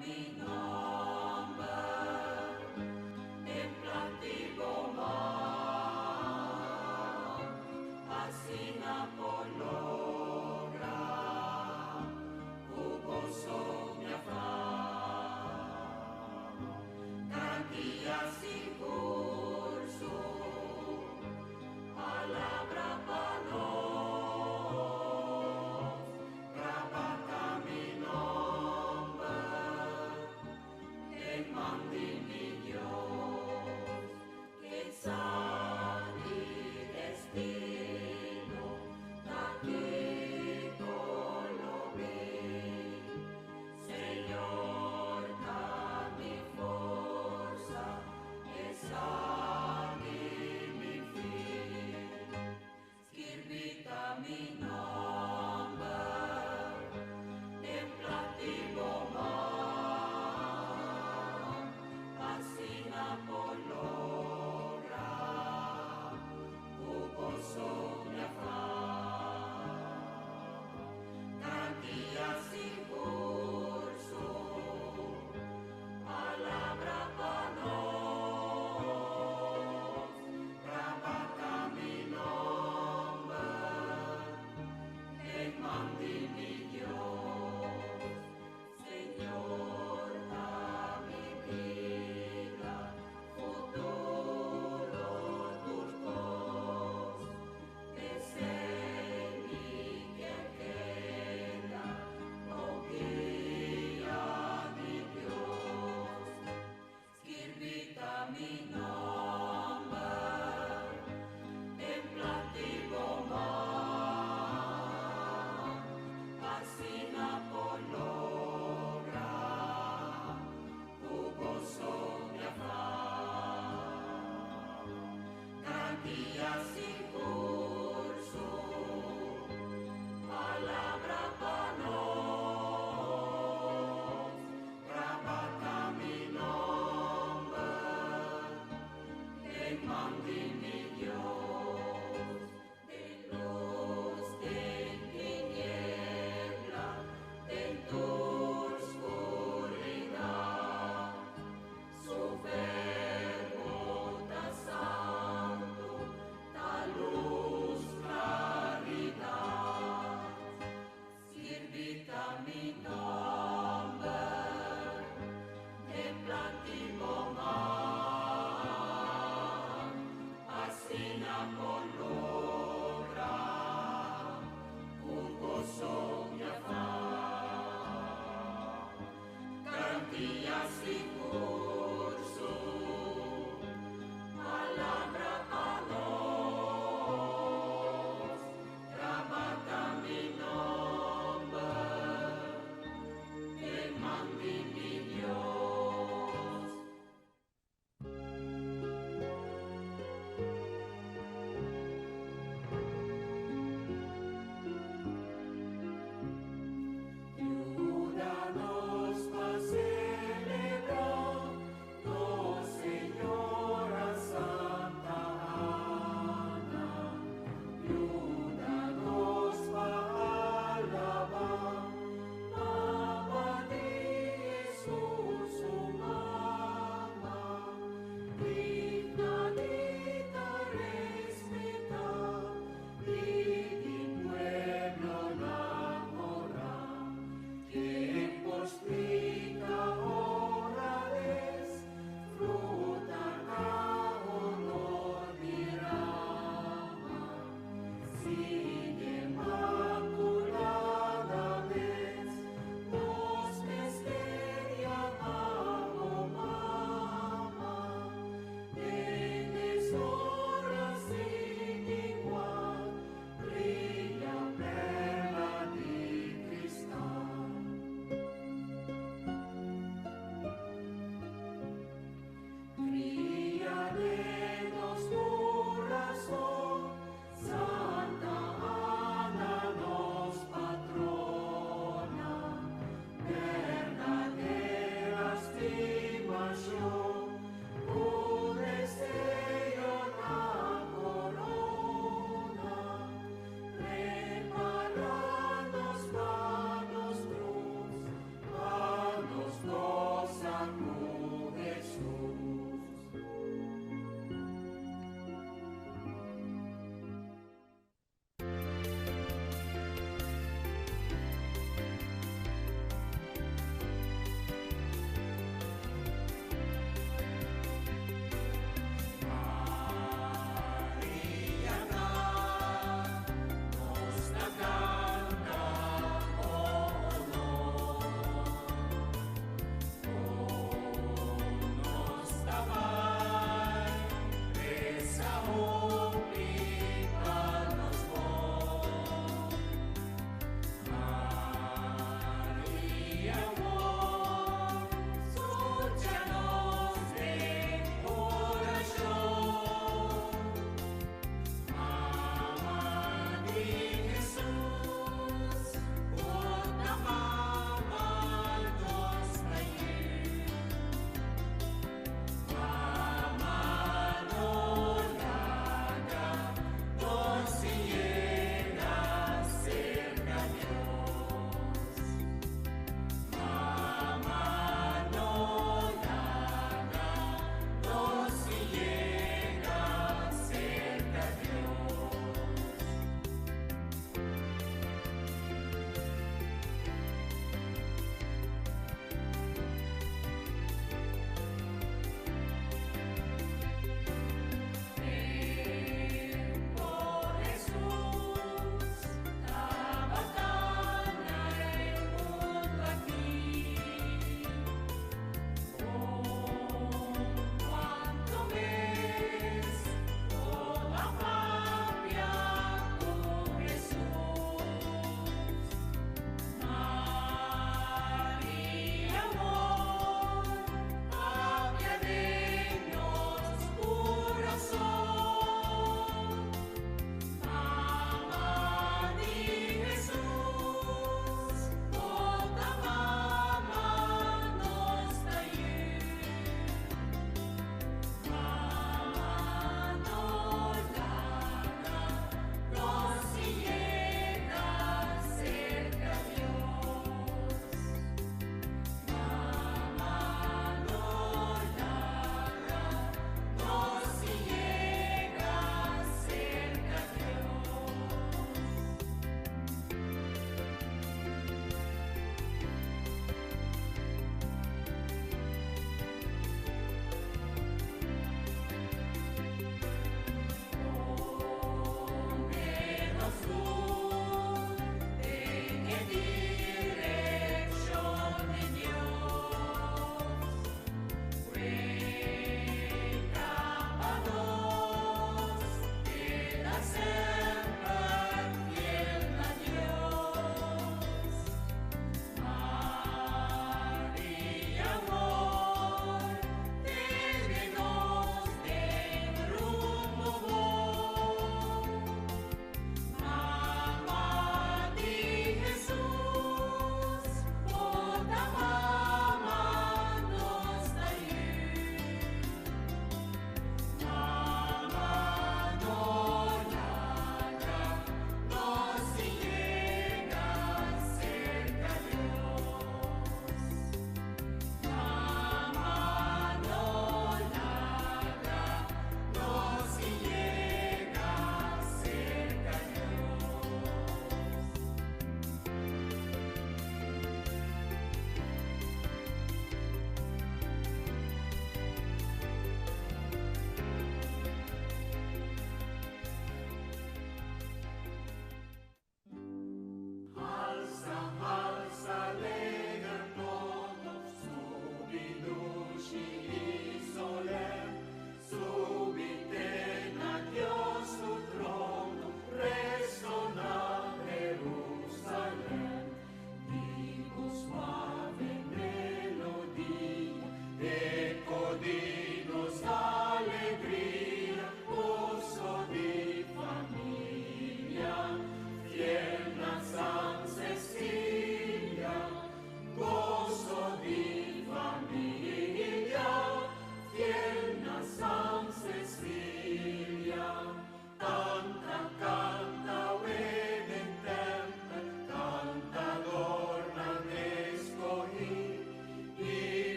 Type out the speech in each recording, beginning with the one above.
mi nòmber den plat di bo man, asina por logra ku boso mi afan. Garantia sigur su palabra pa nos, graba ta mi nòmber den man di mi Dios. Ken sa di destino ta kiko lo bin. Señor ta mi forsa, E sa di mi fin. Skirbí ta mi nòmber den plat di bo man, asina por logra ku boso mi afan. Garantia sigur su palabra pa nos, graba ta mi nòmber.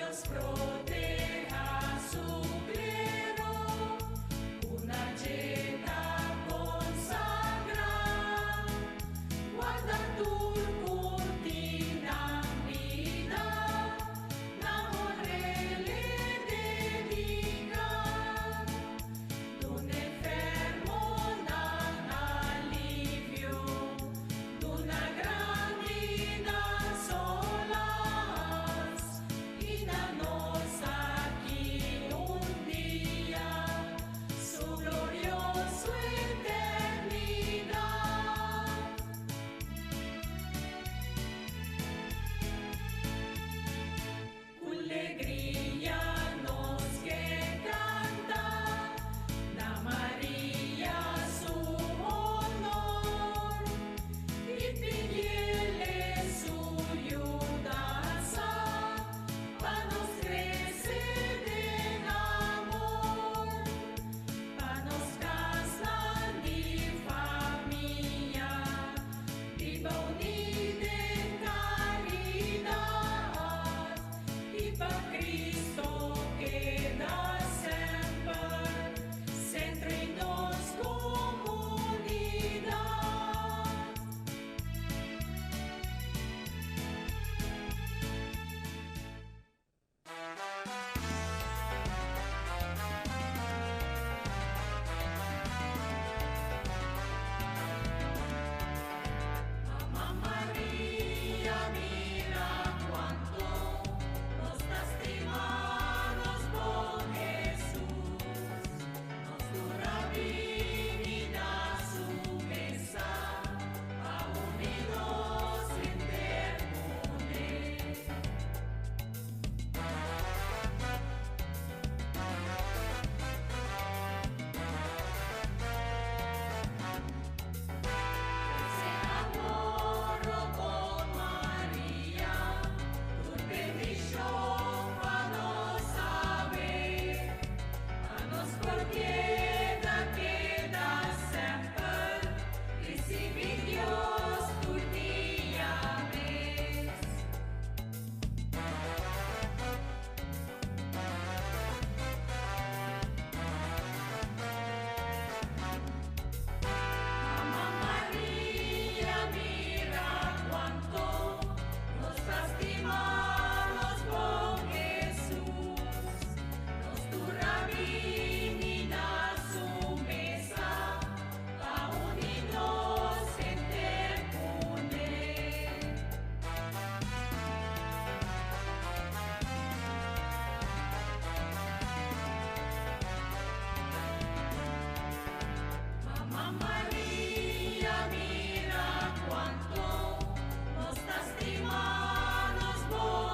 Dios proteha su clero, una jeta consagra, guarda tu cortina vida, na morele dedica, Duna enfermonan alivio, duna grandinan solas, i na nos aki un dia, su glorioso eternidat. Ku alegria nos ke kanta, na Maria su honor, i pidi'e su yudansa, pa nos krese den amor, pa nos kasnan di famia, biba uní den karidat, i pa Kristo keda semper, sentro den nos komunidat. Mama Maria, mira kuantu nos ta stima nos bon Hesus. Nos tur a bini na su mesa, pa uni nos henter kuné. Krese amor ku Maria, tur bendishon pa nos sabi, pa nos por keda, keda semper, risibí Dios tur dia mes. Mama Maria, mira kuantu nos ta stima nos bon Hesus. Nos tur a bini na su mesa, pa uni nos henter kuné. Mama Maria, mira kuantu nos ta stima nos bon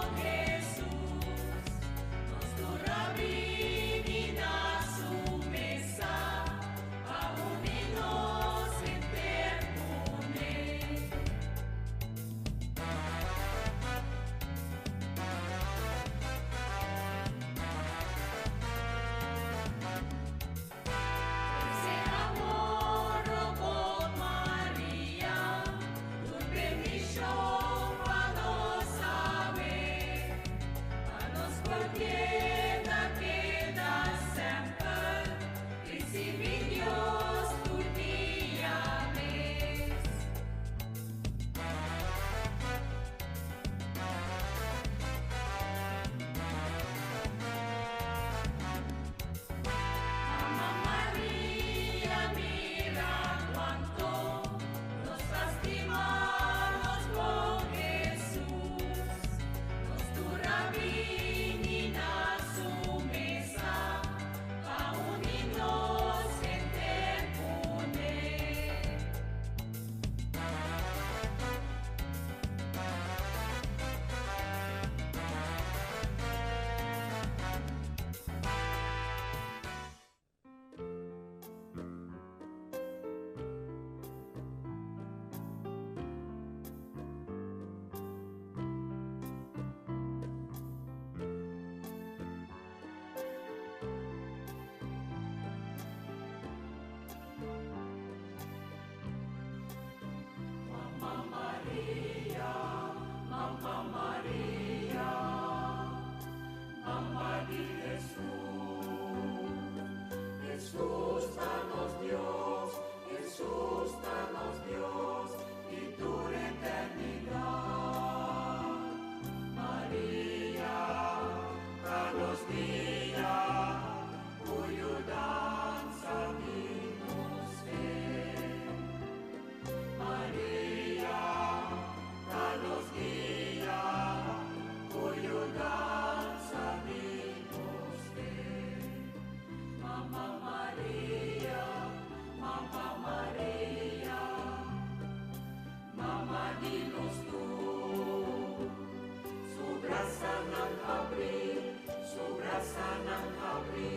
brasanan habrí, su brasanan habrí,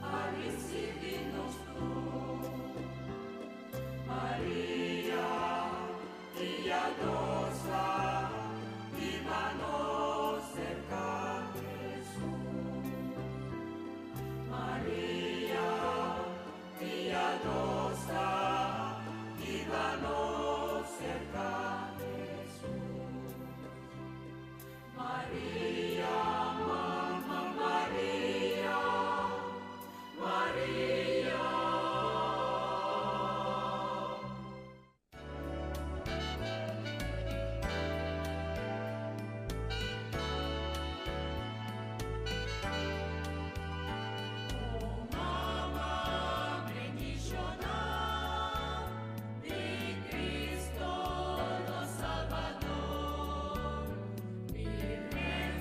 pa risibí nos tur. Maria, piadosa, hiba nos serka Hesus. Maria, piadosa, hiba nos serka Hesus. Maria, Mama Maria, Maria. O Mama bendishoná di Kristu nos Salbador, Virgen.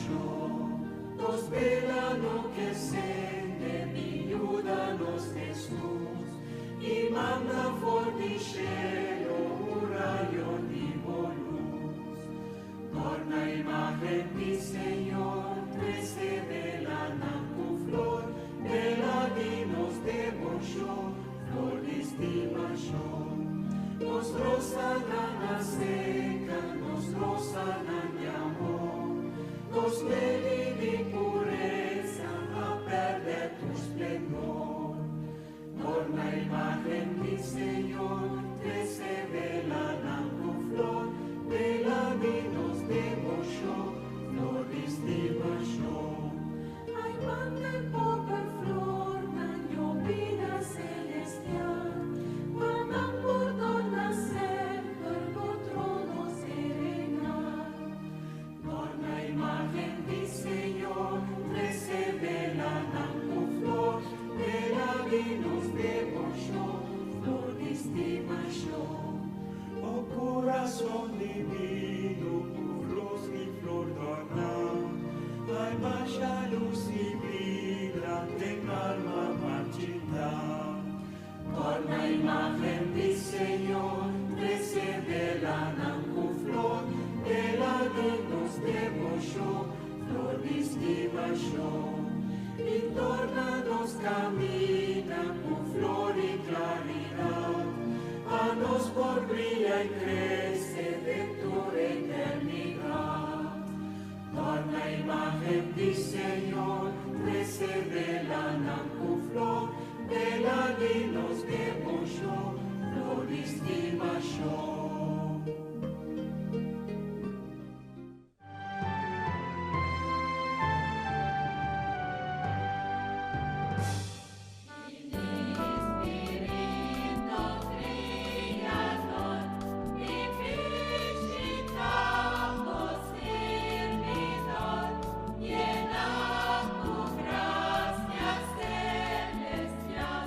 devoshon. Nos bela no ke sende, bin yuda nos Hesus, i manda for di shelu un rayo di bo lus. Torna imágen di Señor, trese belanan ku flor, bela di nos devoshon, flor di stimashon. Nos rosanan a seka, nos rosanan di amor, nos leli di puresa a pèrdè tur splendor. Torna imágen di Señor, trese belanan ku flor, bela di nos devoshon, flor di stimashon. Ai, manda e pober flornan yobida selestial, pa nan por dorna semper bo trono serenal. Torna imágen di Señor, trese belanan ku flor, bela di nos devoshon, flor di stimashon. O kurason divino, ku lus di flor dòrná, ai basha lus i bida den alma marchitá. Torna imágen di Señor, trese belanan ku flor, bela di nos devoshon, flor di stimashon. I torna nos kaminda ku flor i klaridat, pa nos por bria i krese den tur eternidat. Torna imágen di Señor, trese belanan ku flor, bela di nos devoshon, flor di stimashon. Spirito Kriador, mi bishitá bo sirbidor, yena ku grasia selestial,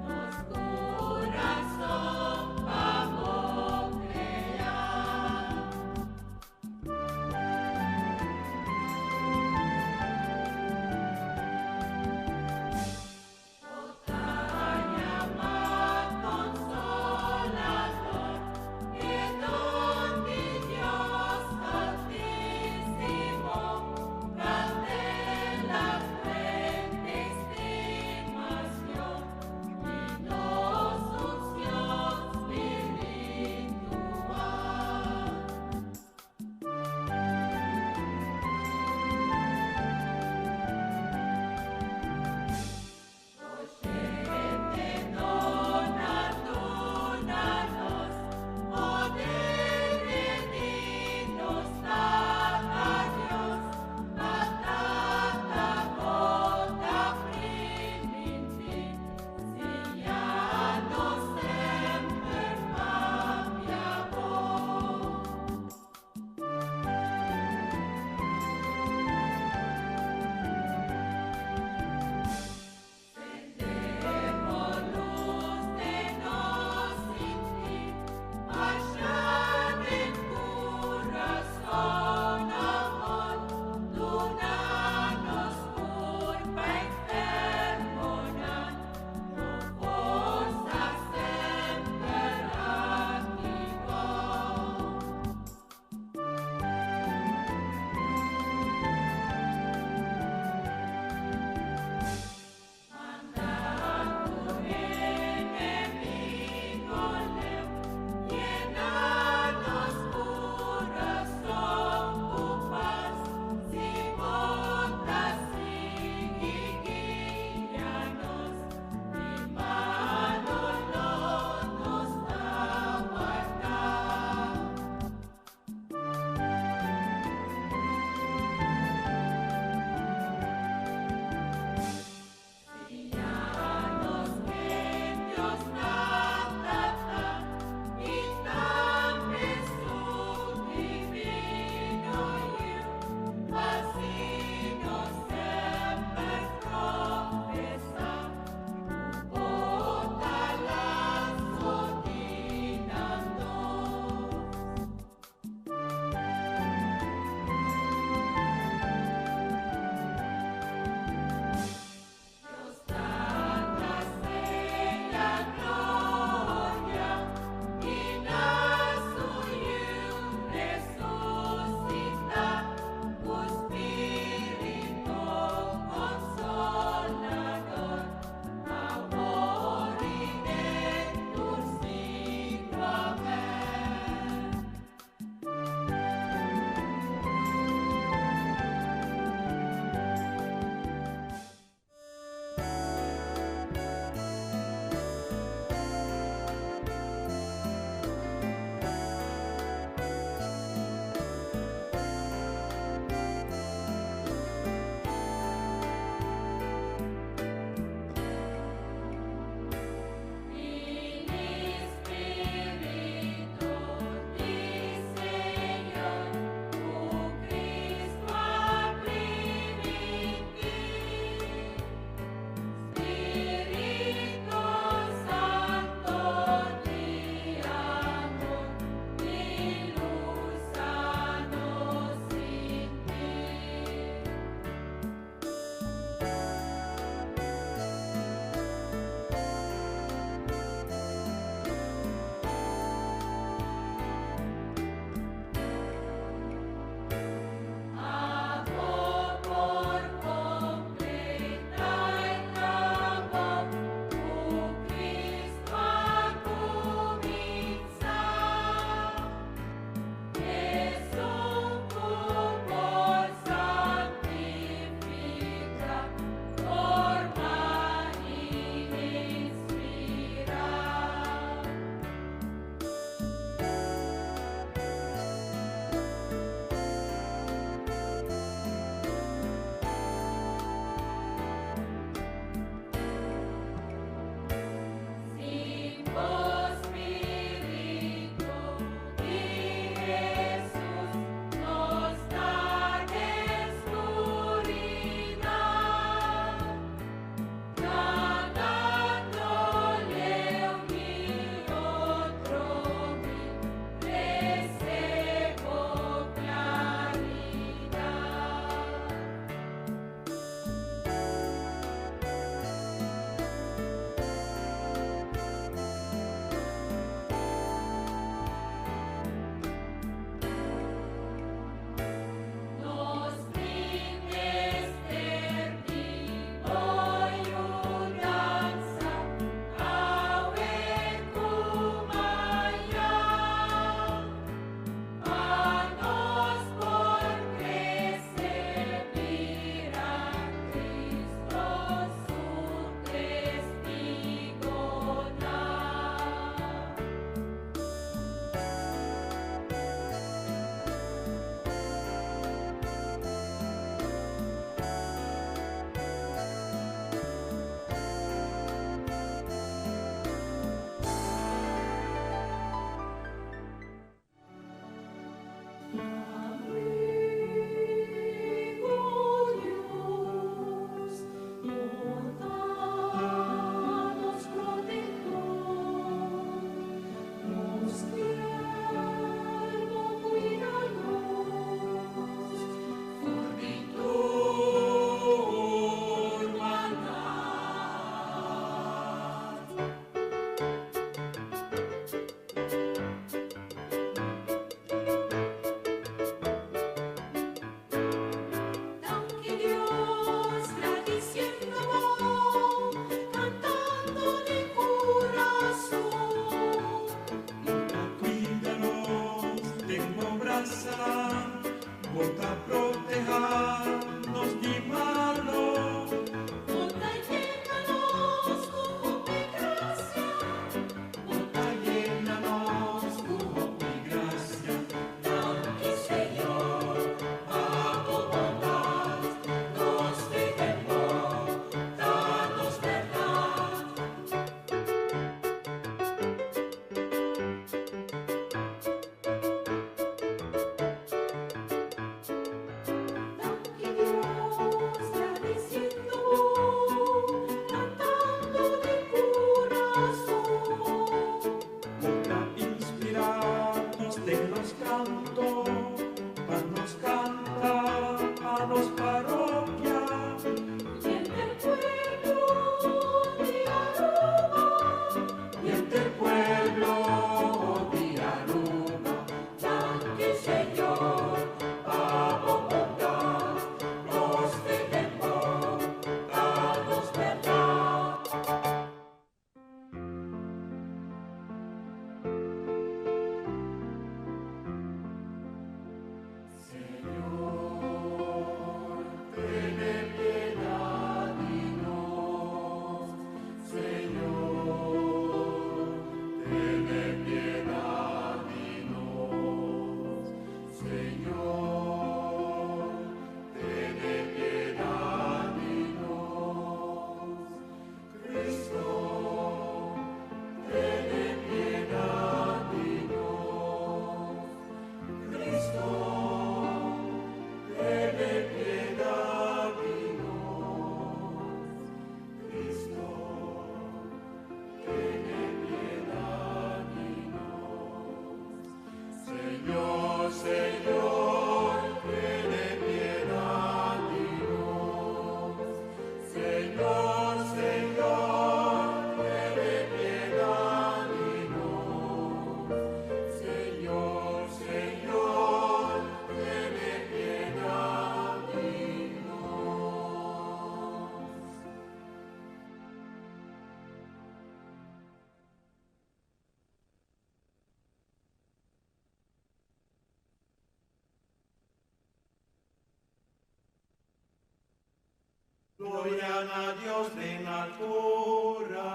nos kurason pa bo. Gloria na Dios den altura.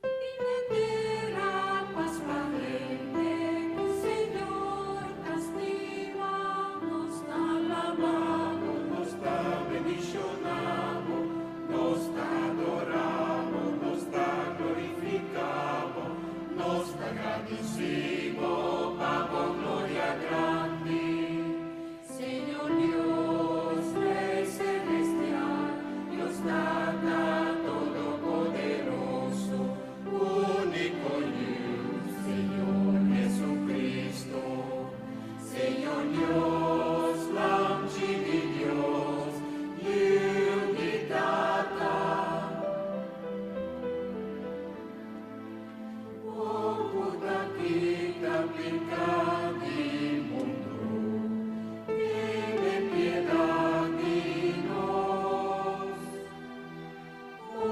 I na tera pas pa hende ku Señor ta stima. Nos ta alabá Bo, nos ta bendishoná Bo, nos ta adorá Bo, nos ta glorifiká Bo, nos ta gradisí Bo pa Bo gloria grandi. Señor Dios, Rei Selestial, Dios Tata Todopoderoso, Úniko Yu, Señor Jesucristo, Señor Dios, Lamchi di Dios, Yu di Tata. O ku ta kita piká di mundu, tene piedat di nos. O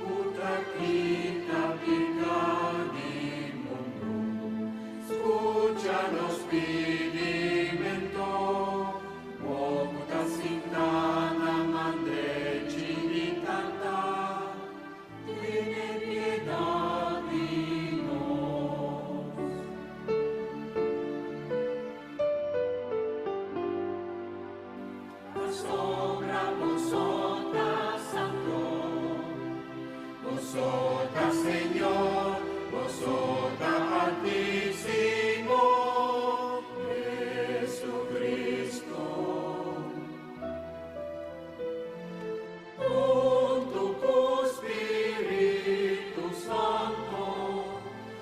ku ta kita piká di mundu, skucha nos pidimentu. Bo ku ta sintá na man drechi di Tata, tene piedat di nos. Pasobra Bo so ta santu, Bo so ta Señor, Bo so ta Altísimo, Jesucristo. Huntu ku Spiritu Santu,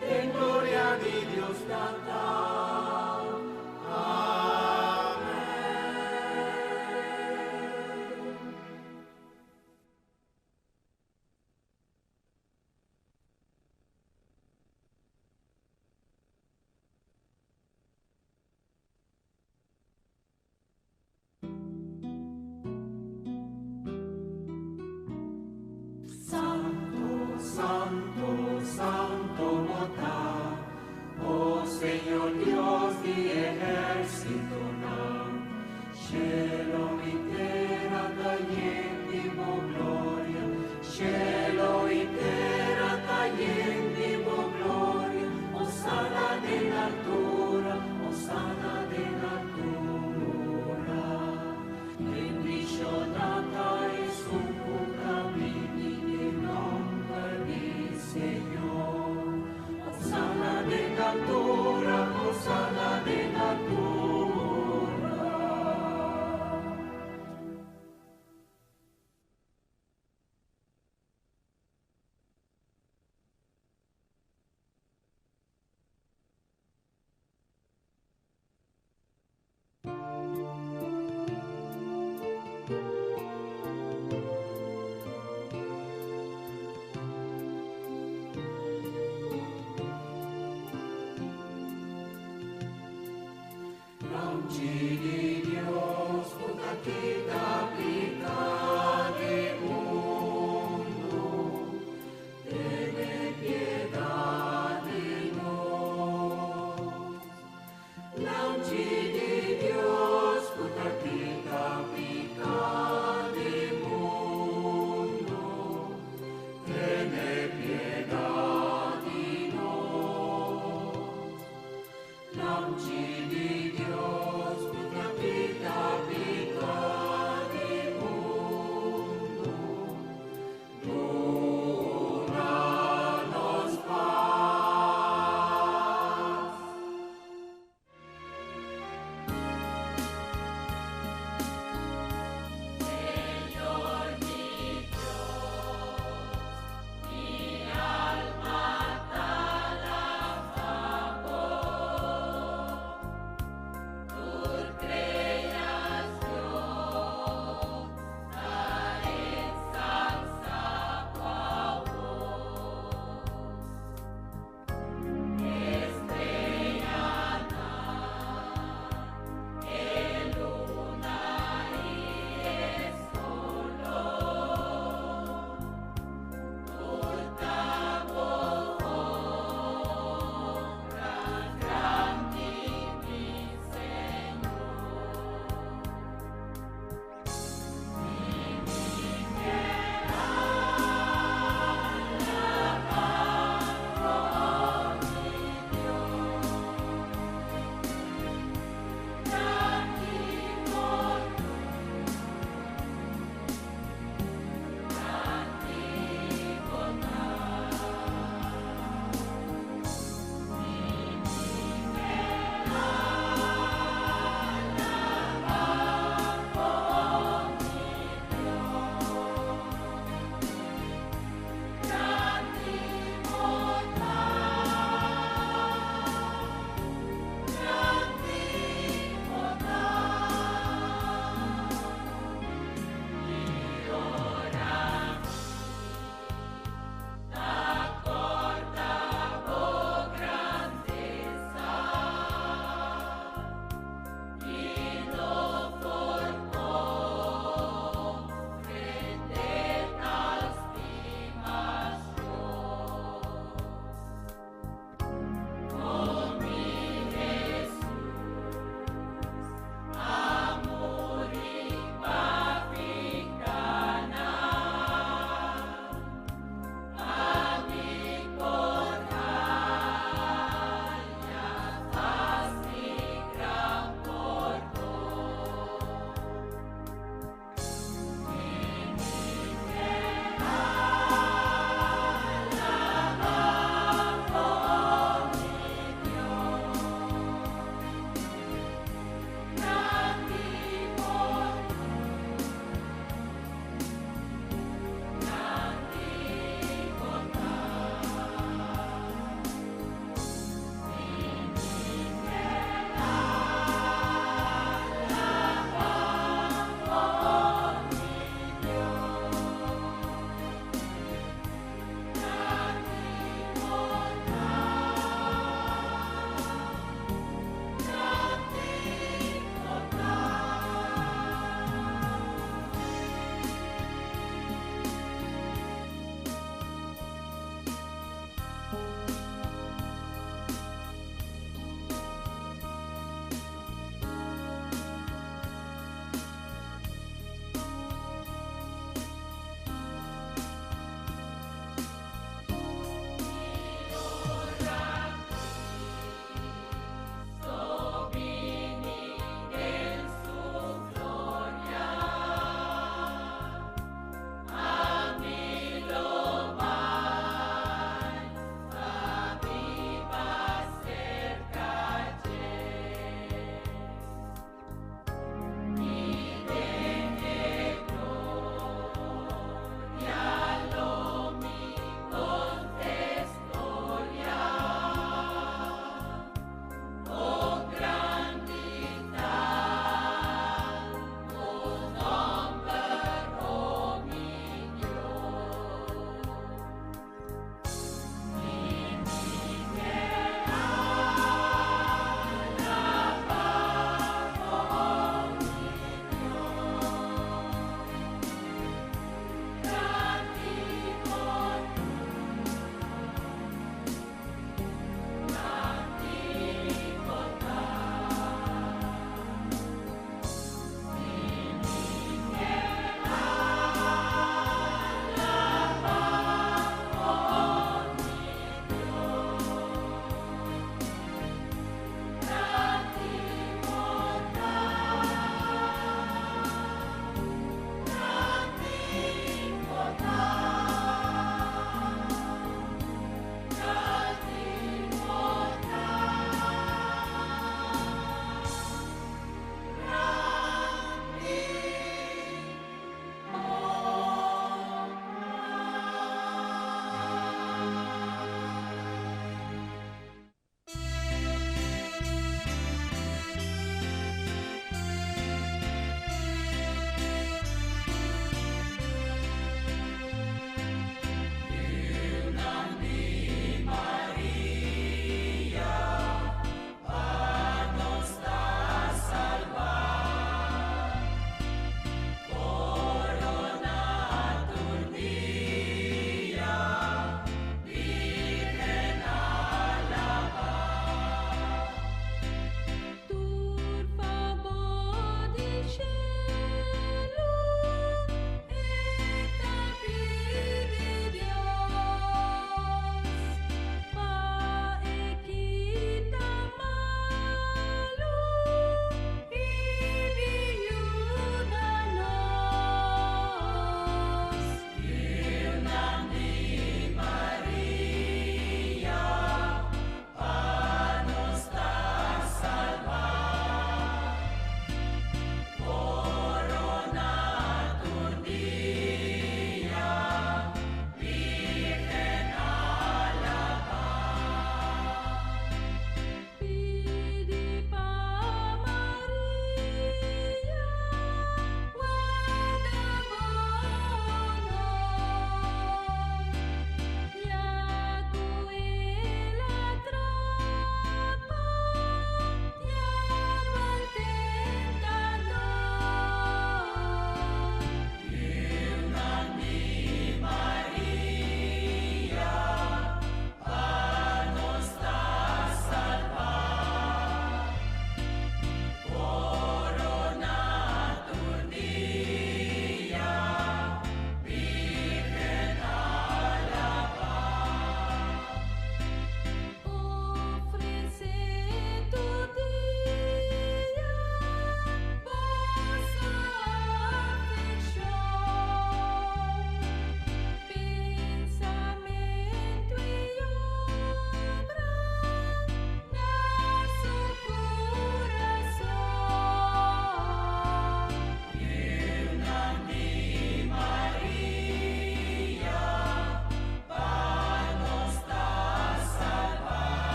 den gloria di Dios Tata. Amèn.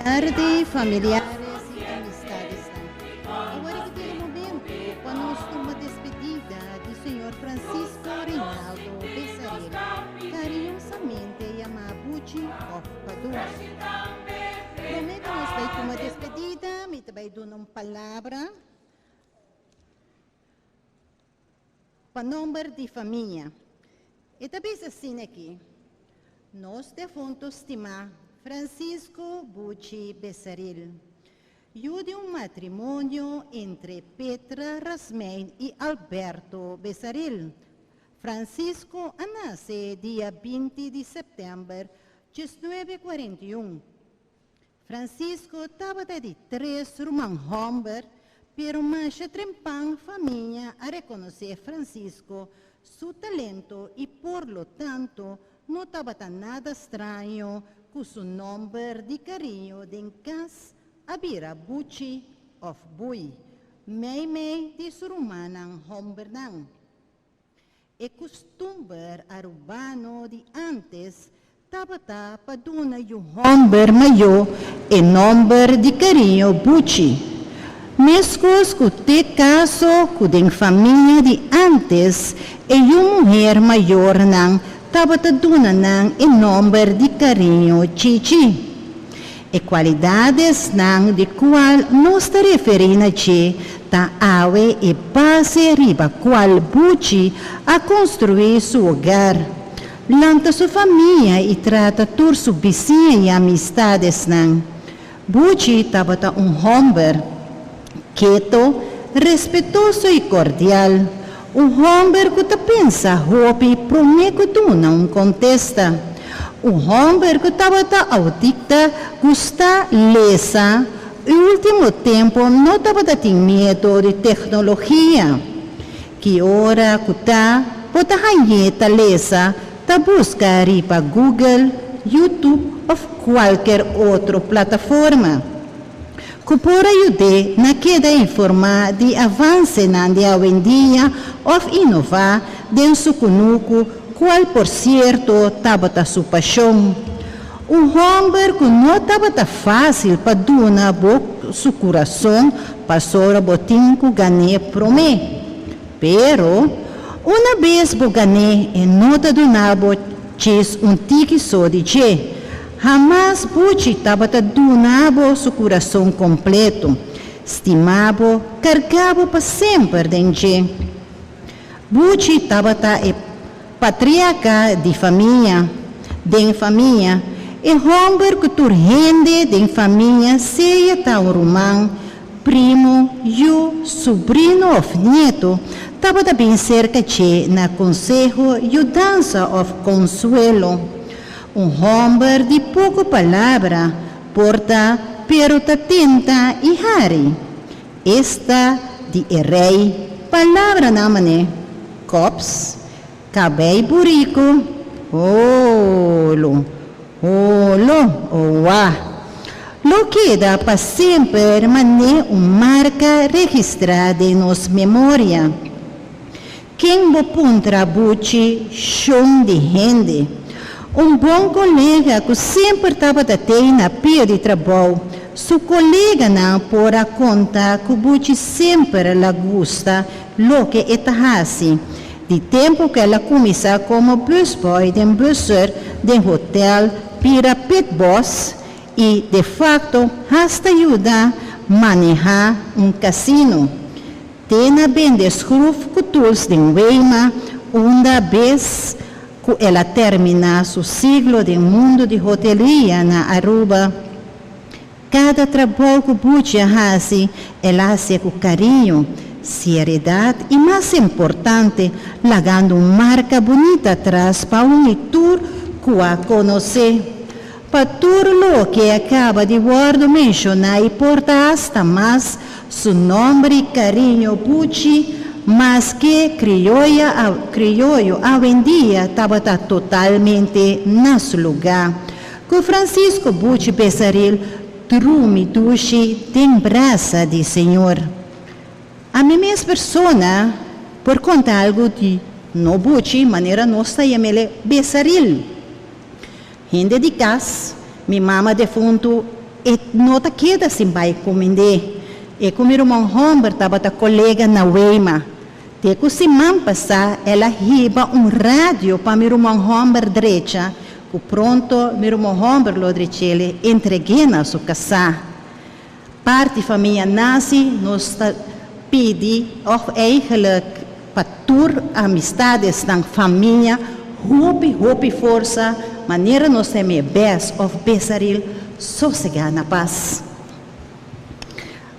Tardi familiares y amistadesnan. Awor aki tin e momento pa nos tuma despedida di señor Francisco Reinaldo Besaril, cariñosamente yama Buchi of Padu. Prome cu nos bay tuma despedida mi ta bay duna un palabra pa nomber di famia. E ta bisa asina aki, Nos defunto stimá Francisco Buchi Besaril, yu di un matrimonio entre Petra Rasmijn i Alberto Besaril. Francisco a nase dia 20 di sèptèmber 1941. Francisco tabata di tres ruman hòmber, pero masha trempan famia a rekonosé Francisco su talento i por lo tanto no tabata nada straño ku su nòmber di kariño den kas a bira Buchi òf Bui, meimei di su rumannan hòmbernan. E kustumber arubano di ántes tabata pa duna yu hòmber mayó e nòmber di kariño Buchi. Meskos ku t'e kaso ku den famia di ántes e yu muher mayornan tabata duna nan e nòmber di kariño Chichi. E kualidadesnan di kual nos ta referí na dje ta awe e base riba kual Buchi a konstruí su hogar, lanta su famia i trata tur su bisiña i amistadesnan. Buchi tabata un hòmber keto, respetoso i kordial, un hòmber ku ta pensa hopi promé ku duna un kontesta, un hòmber ku tabata audikta, gusta lesa i último tempu no tabata tin miedu di teknologia. Ki ora ku ta bo ta hañ'é ta lesa, ta buska riba Google, YouTube òf kualker otro plataforma ku por a yud'é na keda informá di avansenan di awendia òf inová den su kunuku, kual por sierto tabata su pashon. Un hòmber ku no tabata fásil pa duna bo su kurason pasobra bo tin ku gan'é promé. Pero, una bes bo gan'é e no ta duna bo djis un tiki so di dje. Hamas Buchi tabata duna bo su kurason kompleto, stima bo, karga bo pa semper den dje. Buchi tabata e patriarka di famia. Den famia, e hòmber ku tur hende den famia sea ta un ruman, primu, yu, subrino òf nietu, tabata bin serka dje na konseho, yudansa òf konsuelo. Un hòmber di poko palabra por ta, pero ta tenta i hari. Esta di e rei palabranan mané, Kops, kabei buriku, holo, holo, owa. Lo keda pa semper mané un marka registrá den nos memoria. Ken bo puntra buchi shon di hende? Un bon kolega ku semper tabata tei na pia di trabou. Su koleganan por a konta ku buchi semper la gusta loke e ta hasi. Di tempu ku el a kuminsá komo busboy den busser den hotel bira pitbos i de fakto hasta yuda manehá un kasino. Te na bende schruf cu tools den Weima unda bes cu el a termina su siglo den mundo di hoteleria na Aruba. Cada trabou cu Buchi a haci, el a hacié cu cariño, sieridad y mas importante, lagando un marca bunita atras pa un y tur cu a conoce. Pa tur loke a caba di wordo menciona y por ta hasta mas, Su nomber y cariño Buchi, maske crioya a crioyo awendia tabata totalmente na su luga. Cu Francisco Buchi Besaril drumi dushi den brasa di Señor. Ami mes persona por conta algo di no Buchi manera nos ta yam'ele Besaril. Hende di cas, mi mama defuntu. E no ta keda sin bai kumind'é. E ku mi ruman hòmber tabata kolega na Weima. Te ku siman pasá el a hiba un radio pa mi ruman hòmber drecha, ku pronto mi ruman hòmber lo drech'el entreg'é na su kasá. Parti famia Nasi nos ta pidi òf eigenlijk pa tur amistadesnan, famia, hopi hopi forsa manera nos ta hem'é bes òf besaril sosegá na pas.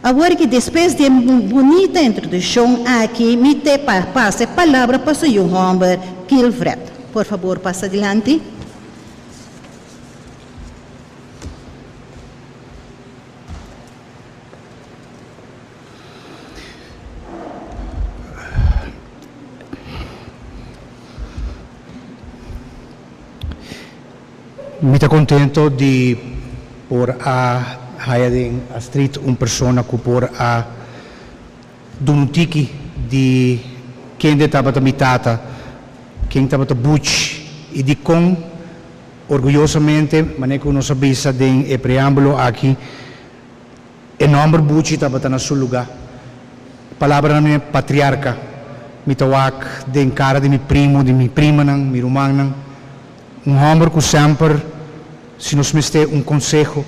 Awor ki despues di e bunita introduccion aki mi te pa pasa e palabra pa su yu homber Kilfred. Por fabor pasa dilanti. Mi ta contento di por a haya den Astrid un persona cu por a duna un tiki di kende tabata mi tata, ken tabata Butch y dicon orguyosamente, manera cu nos a bisa den e preambulo aki, E nomber Buchi tabata na su luga. Palabranan mi patriarca. Mi ta wak den cara di mi primo, di mi primanan, mi rumannan. Un homber cu semper si nos mester un conseho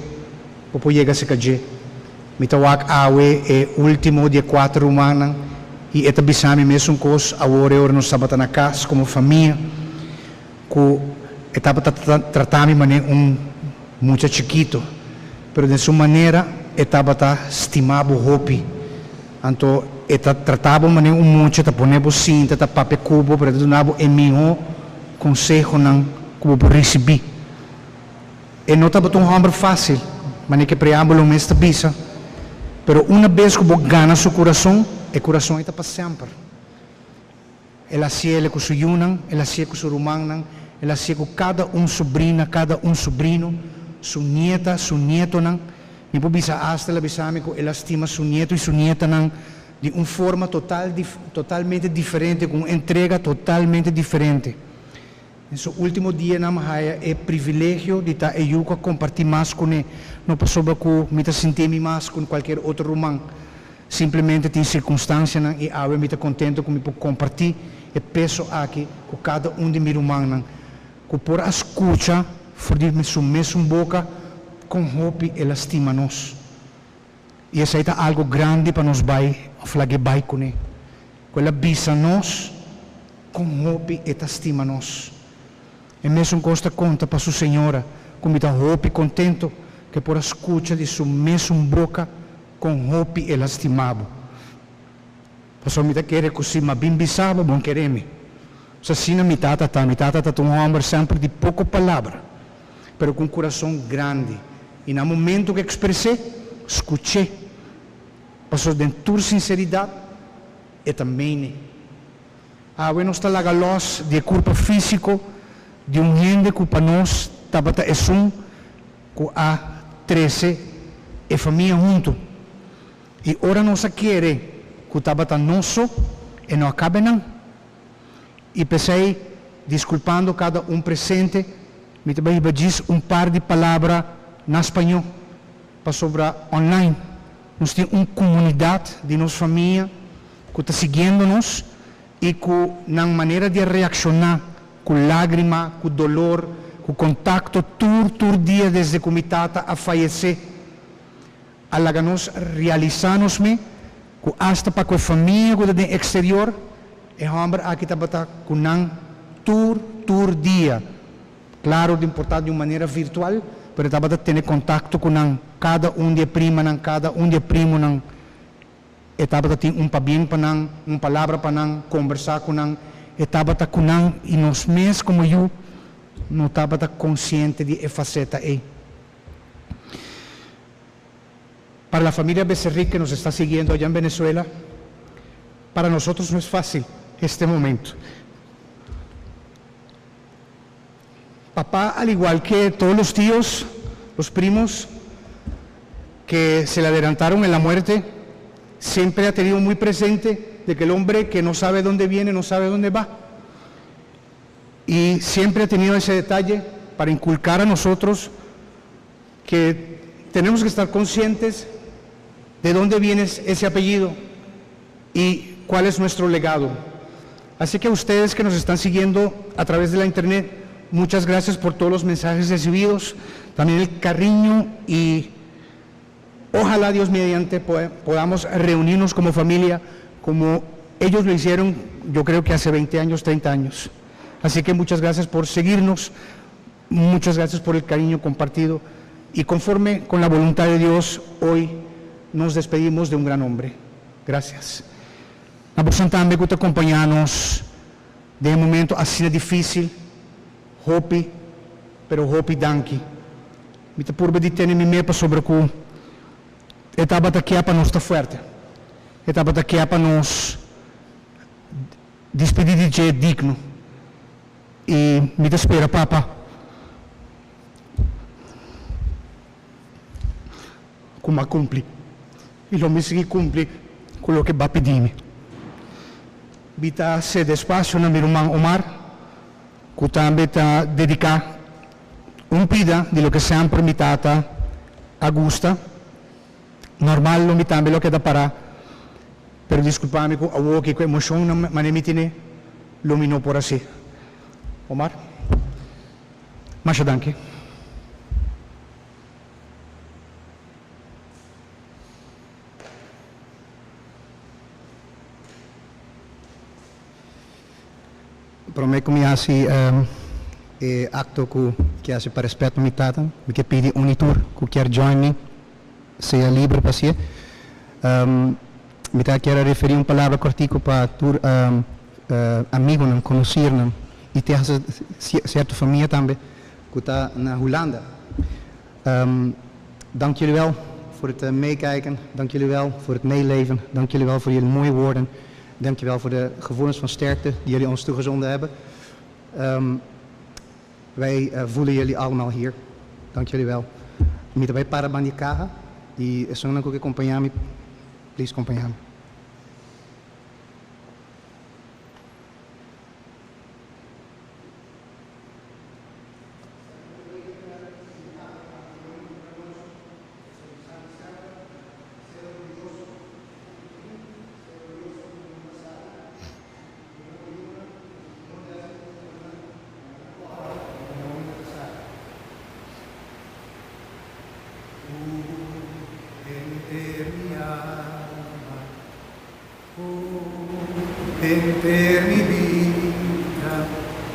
bo por yega cerca dje. Mi ta wak awe e ultimo di e cuater rumannan y e ta bisa mi mesun cos awor e ora nos tabata na cas como famia cu e tabata trata mi manera un mucha chikito, pero den su manera e tabata stima bo hopi. Anto e ta trata bo manera un mucha, ta pone bo sinta, ta papia cu bo, pero e ta duna bo e miho consehonan cu bo por ricibi. E no tabata un homber facil, manera cu e preambulo mes ta bisa, pero una bes cu bo gana su curason, e curason ei ta pa semper. El a hasiele ku su yunan, el a hasié ku su rumannan, el a hasié ku kada un subrina, kada un subrino, su nieta, su nietonan. Mi por bisa asta el a bisa mi ku el a stima su nieto i su nietanan di un forma total totalmente diferente, ku un entrega totalmente diferente. Den su último dianan mi haya e privilegio di ta e yu ku a kompartí mas kuné, no pasobra ku mi ta sinti mi mas ku kualkier otro ruman. Simplemente tin sirkunstansianan i awe mi ta kontentu ku mi por kompartí e peso aki ku kada un di mi rumannan ku por a skucha for di su mesun boka kon hopi el a stima nos. I esei ta algu grandi pa nos bai òf lag'é bai kuné, ku el a bisa nos kon hopi e ta stima nos. E mesun kos ta konta pa su señora, ku mi ta hopi kontentu ku e por a skucha di su mesun boka kon hopi el a stima bo. Pasobra mi ta kere ku si m'a bin bisa bo, bo no kere mi. Sa asina mi tata ta. Mi tata ta un hòmber semper di poko palabra, pero ku un kurason grandi. I na momento ku ekspres'é, skuch'é. Pasobra den tur sinseridat, e ta mene. Awe nos ta laga lòs di e kurpa físiko di un hende ku pa nos tabata esun ku a trese e famia huntu. I ora nos a kere ku tabata nos so, e no a kabe nan. I p'esei, diskulpando kada un presente, mi ta bai hiba djis un par di palabra na spañó, pasobra online nos tin un komunidat di nos famia ku ta siguiendo nos i ku nan manera di a reakshoná ku lágrima, ku dolor, ku kontakto tur tur dia desde ku mi tata a fayesé, a laga nos realisá nos me ku asta pa ku e famia ku ta den eksterior, e hòmber aki tabata ku nan tur tur dia. Klaro di por ta di un manera virtual, pero e tabata tene kontakto ku nan, kada un di e primanan, kada un di e primonan. E tabata tin un pabien pa nan, un palabra pa nan, kombersá ku nan. E tabata ku nan i nos mes komo yu no tabata konsiente di e faseta ei. Para la familia Becerril que nos está siguiendo allá en Venezuela, para nosotros no es fácil este momento. Papá, al igual que todos los tíos, los primos que se le adelantaron en la muerte, siempre ha tenido muy presente de que el hombre que no sabe dónde viene, no sabe dónde va. Y siempre ha tenido ese detalle para inculcar a nosotros que Tenemos que estar conscientes de dónde viene ese apellido y cuál es nuestro legado. Así que a ustedes que nos están siguiendo a través de la internet, muchas gracias por todos los mensajes recibidos, también el cariño y ojalá Dios mediante podamos reunirnos como familia, como ellos lo hicieron, yo creo que hace 20 años, 30 años. Así que muchas gracias por seguirnos, muchas gracias por el cariño compartido y conforme con la voluntad de Dios, hoy nos despedimos de un gran hombre. Gracias. Na boso tambe ku ta kompañá nos den e momento asina difísil, hopi, pero hopi danki. Mi ta purba di tene mi mes pasobra ku e tabata kia pa nos ta fuerte. E tabata kia pa nos dispidí di dje digno. I mi ta spera Papa ku mi a kumpli i lo mi sigui kumpli ku loke Ba pidi mi. Mi ta sede espasio na mi ruman Omar ku tambe ta dediká un pida di loke semper mi tata a gusta. Normal lo mi tambe lo keda pará, pero diskulpá mi ku awoki ku emoshonnan manera mi tene lo mi no por hasi. Omar, masha danki. Promé ku mi hasi e akto ku ke hasi pa rèspèt pa mi tata, mi ke pidi un i tur ku kier join mi, sea liber pa hasié. Mi ta kier a referí un palabra kòrtiku pa tur amigunan, konosirnan i te hasta sierto famia tambe ku ta na Hulanda. Dank jullie wel voor het meekijken, dank jullie wel voor het meeleven, dank jullie wel voor jullie mooie woorden. Dank je wel voor de gevoelens van sterkte die jullie ons toegezonden hebben. Wij voelen jullie allemaal hier. Dank jullie wel. Mi ta bai para banda di kaha i esunnan ku ke kompañá mi, please kompañá mi. Henter mi bida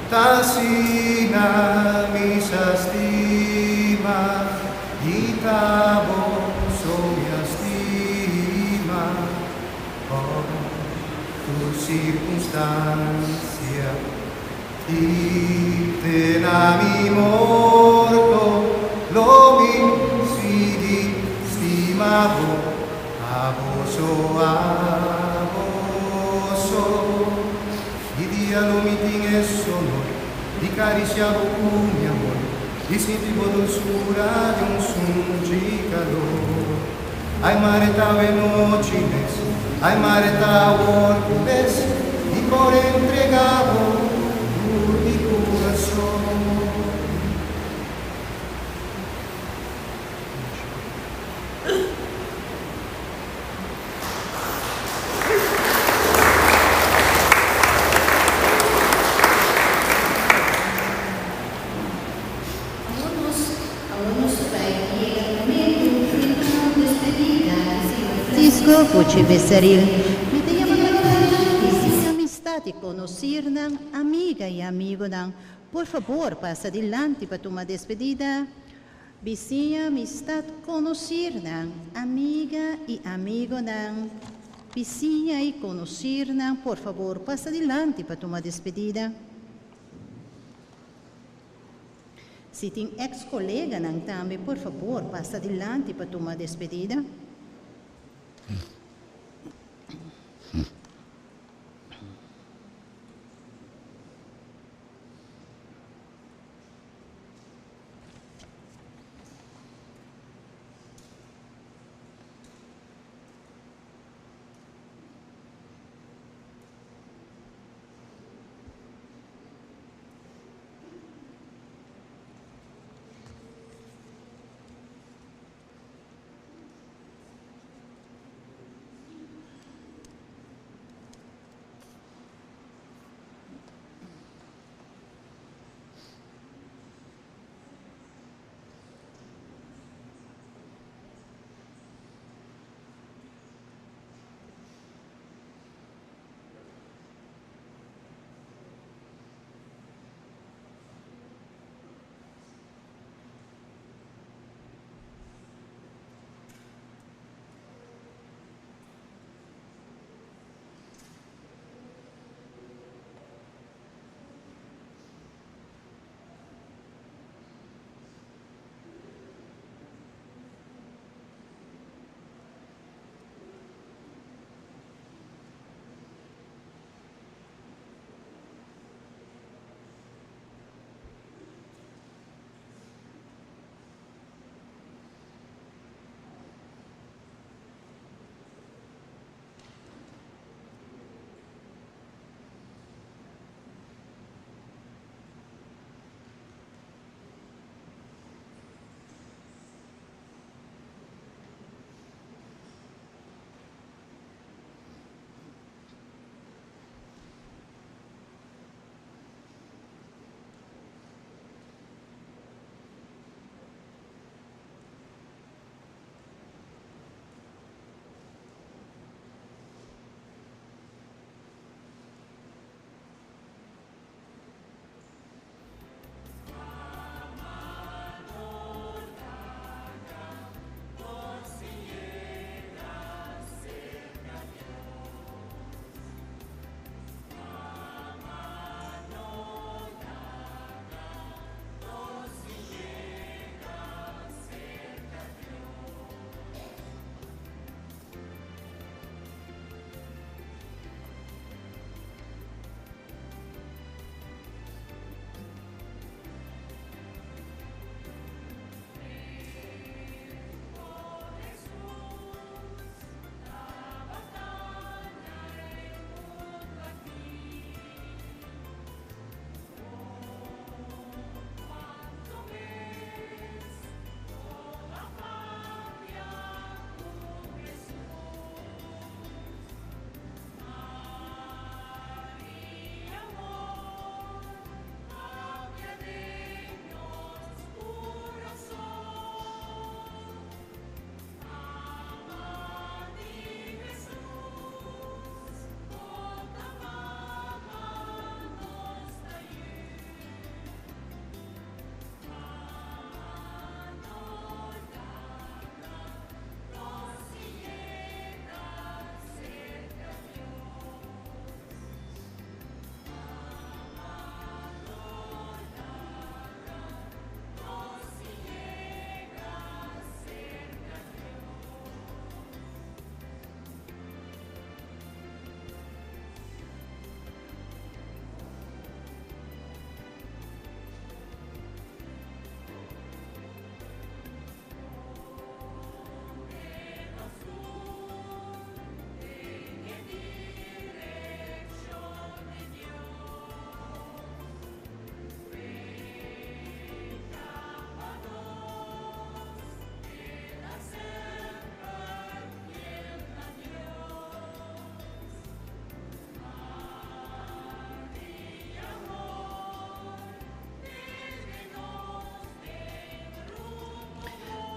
ta asina mi sa stima i ta bo so mi a stima. Oh, tur circunstancia i te na mi morto lo mi sigui stima bo, abo so, abo so. Di dia lo mi tin e sonor di cariciá bo cu mi amor i sinti bo dulzura di un sunchi calor. Ai mare ta awe nochi mes, ai mare ta awor ku bes, mi por entrega bo tur mi kurason. Awor nos Awor nos ta bai yega momento di tuma un despedida di Señor Francisco Puchi Becerril. Mi ta yama pa dilanti sin amistad y conocirnan, amiga y amigonan. Por fabor pasa dilanti pa tuma despedida. Bisiña, amistad, conocirnan, amiga y amigonan. Bisiña y conocirnan, por fabor pasa dilanti pa tuma despedida. Si tin ex coleganan tambe por fabor pasa dilanti pa tuma despedida.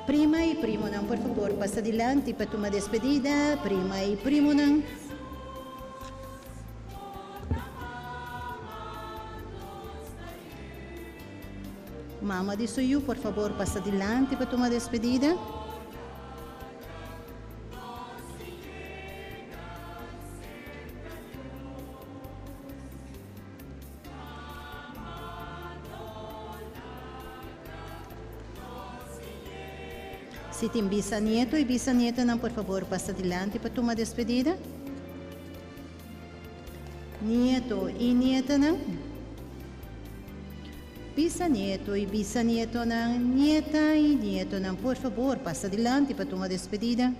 Prima y primonan por fabor pasa dilanti pa tuma despedida, prima y primonan. Mama di su yu por fabor pasa dilanti pa tuma despedida. Si tin bisanieto y bisanietanan por fabor pasa dilanti pa tuma despedida. Nieto y nietanan. Bisanieto y bisanietonan, nieta y nietonan por fabor pasa dilanti pa tuma despedida.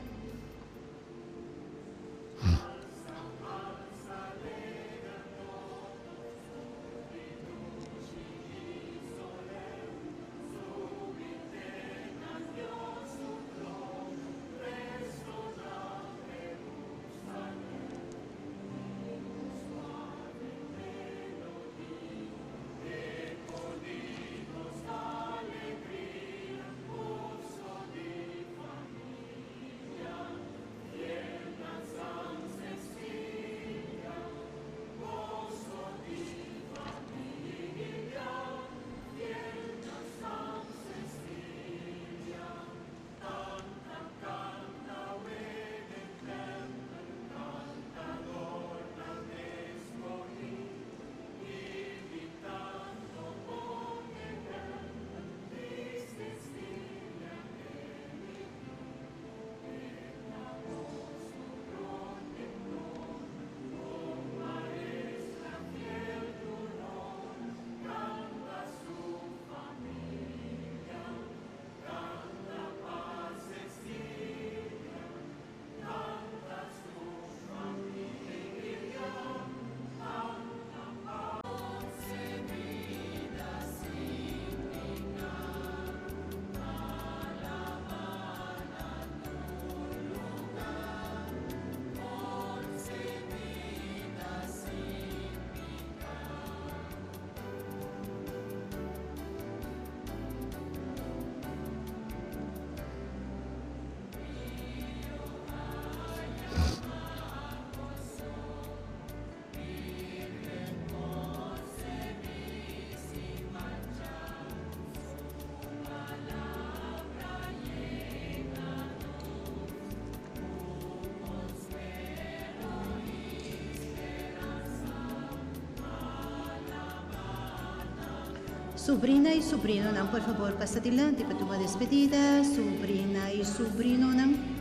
Sobrina y sobrinonan por fabor pasa dilanti pa tuma despedida, sobrina y sobrinonan.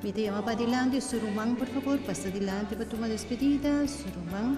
Mi ta yama padilanti su ruman, por fabor, pasa dilanti pa tuma despedida, su ruman.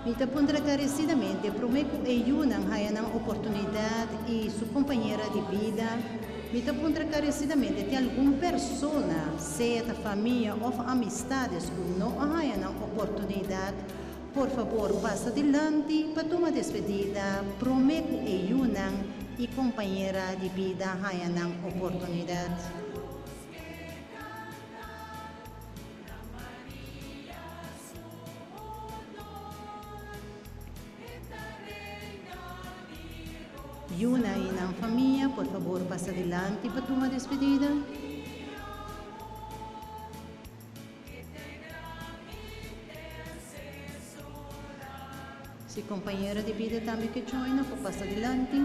Mi ta puntra encarecidamente, prome cu e yiunan haya nan oportunidad y su compañera di bida, mi ta puntra encarecidamente tin algun persona, sea ta famia of amistades cu no a haya nan oportunidad. Por fabor, pasa dilanti pa tuma despedida, promé ku e yunan i kompañera di bida haña nan oportunidat. Yunan i nan famia, por fabor pasa dilanti pa tuma despedida. Si kompañero di bida tambe ke join, por pasa dilanti.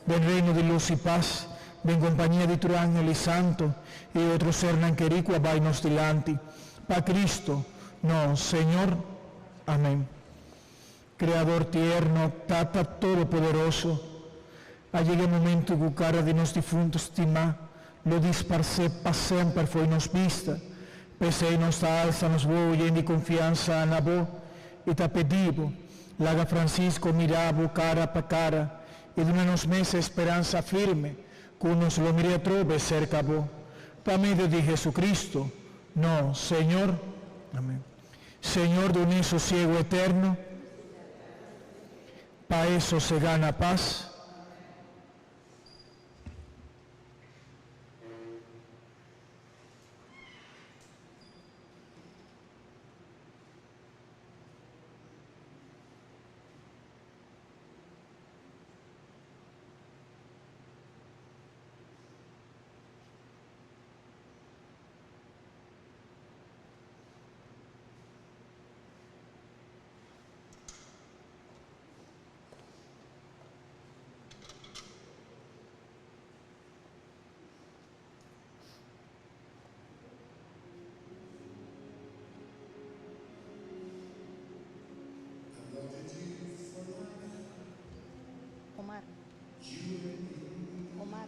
Den reino di lus i pas, den kompania di tur angel i santo i e otro sernan kerí ku a bai nos dilanti, pa Cristo, nos Señor. Amén. Kreador tierno, Tata Todopoderoso, a yega e momento ku kara di nos difunto stimá lo disparsé pa semper fo'i nos bista. P'esei nos ta alsa nos wowo yen di konfiansa na Bo i ta pedi Bo, laga Francisco mira Bo kara pa kara i duna nos mes e speransa firme ku nos lo mira atrobe serka Bo. Pa medio di Jesucristo, nos Señor. Amén. Señor dun'é sosiego eterno. Pa e sosegá na pas. Omar. Omar.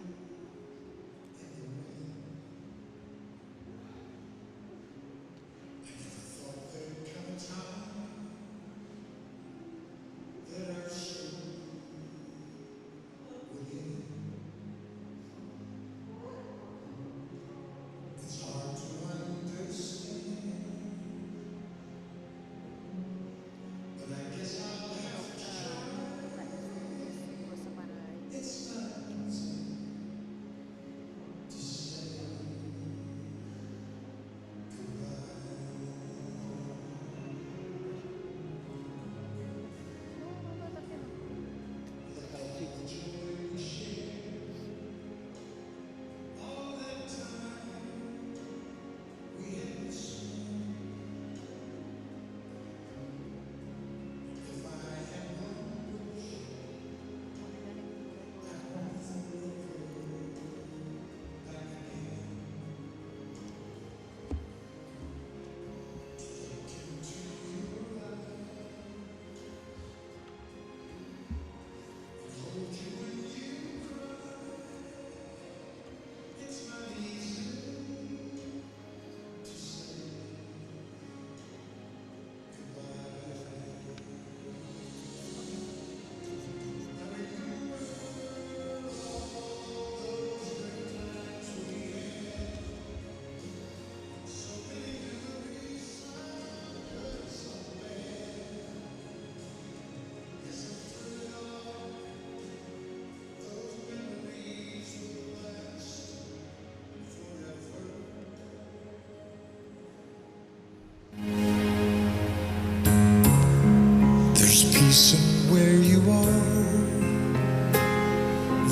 There's peace in where you are.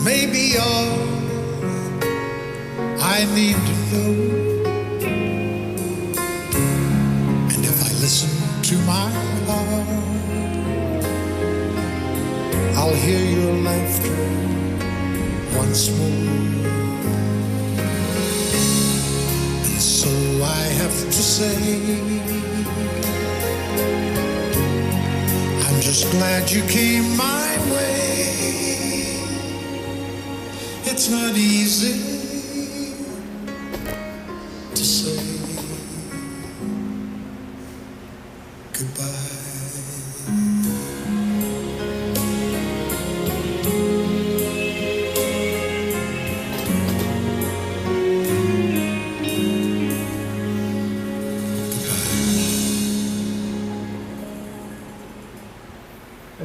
Maybe all I need to know. And if I listen to my heart, I'll hear your laughter once more. And so I have to say, I'm just glad you came my way. It's not easy to say goodbye.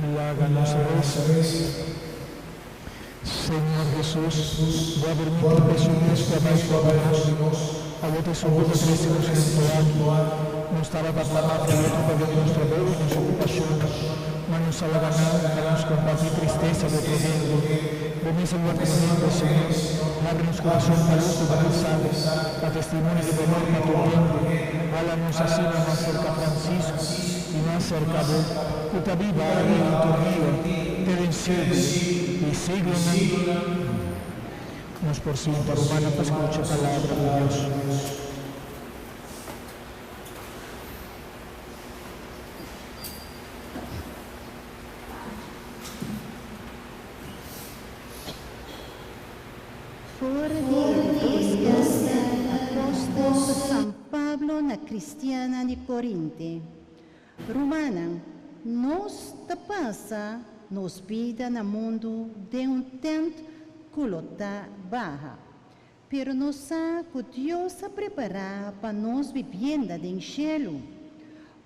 Laga nos resa. Señor Jesus, Bo a permiti pa esun mes cu a bai for di nos, awor ta esun cu ta trece nos hunto aki. Nos tabata plama pa otro pabia di nos trabou y nos ocupacionnan, ma nos a laga nan pa nos comparti tristesa di otro hende. Bo mes a yuda como hende, Señor. Habri nos curason pa luz di Bo mensahe, pa testimonio di Bo amor pa tur hende. Hala nos asina mas cerca Francisco. I mas serka bo, ku ta biba den liturgia te den siglo. I siglonan. Nos por sinta, rumannan, pa skucha Palabra di Dios. For di e di dos karta di apòstel San Pablo na kristiannan di Korinte. Rumannan, nos ta pasa nos bida na mundu den un tènt ku lo ta baha. Pero nos sa ku Dios a prepará pa nos bibienda den shelu,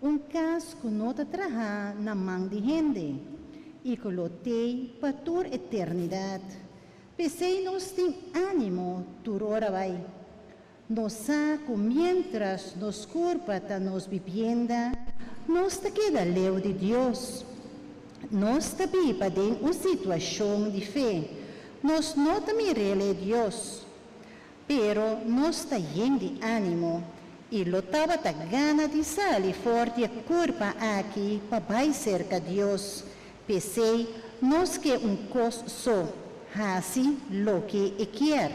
un kas ku no ta trahá na man di hende i ku lo t'ei pa tur eternidat. P'esei nos tin ánimo tur ora bai. Nos sa ku miéntras nos kurpa ta nos bibienda, nos ta keda leu di Dios. Nos ta biba den un situashon di fe, nos no ta mir'el e Dios. Pero nos ta yen di ánimo i lo tabata gana di sali for di e kurpa aki pa bai serka Dios. P'esei nos ke un kos so, hasi loke e kier.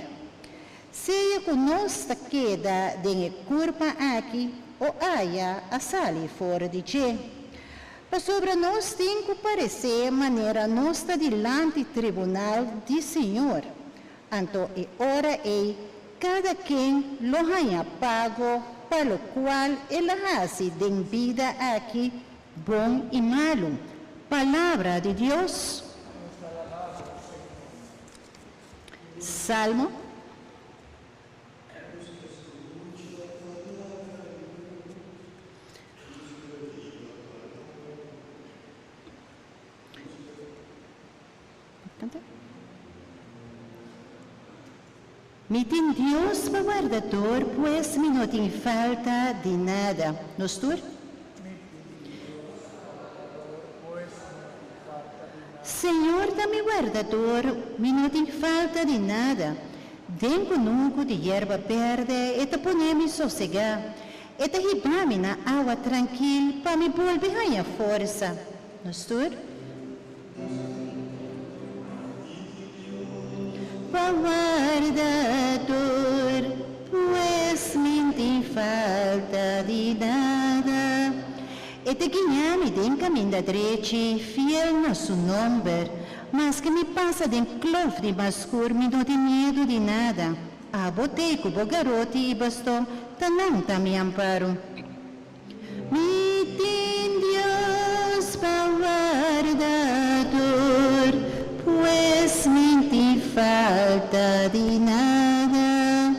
Sea ku nos ta keda den e kurpa aki o aya a sali for di dje. Pasobra nos tin ku paresé manera nos ta dilanti tribunal di Señor, anto e ora ei kada ken lo haña pago pa lokual el a hasi den bida aki, bon i malu. Palabra di Dios. Salmo. Mi tin Dios pa wardador, pues mi no tin falta di nada. Nos tur? Señor ta mi wardador, mi no tin falta di nada. Den kunuku di yerba bèrdè e ta pone mi sosegá. E ta hiba mi na awa trankil pa mi bolbe haña forsa. Nos tur? Pa wardador, pues mi tin falta di nada. E ta guiá mi den kaminda drechi, fiel na su nomber. Maske mi pasa den klof di mas skur, mi no tin miedu di nada. Abo t'ei ku bo garoti i baston, ta nan ta mi amparo. Mi tin Dios pa wardador, pues mi tin falta di nada.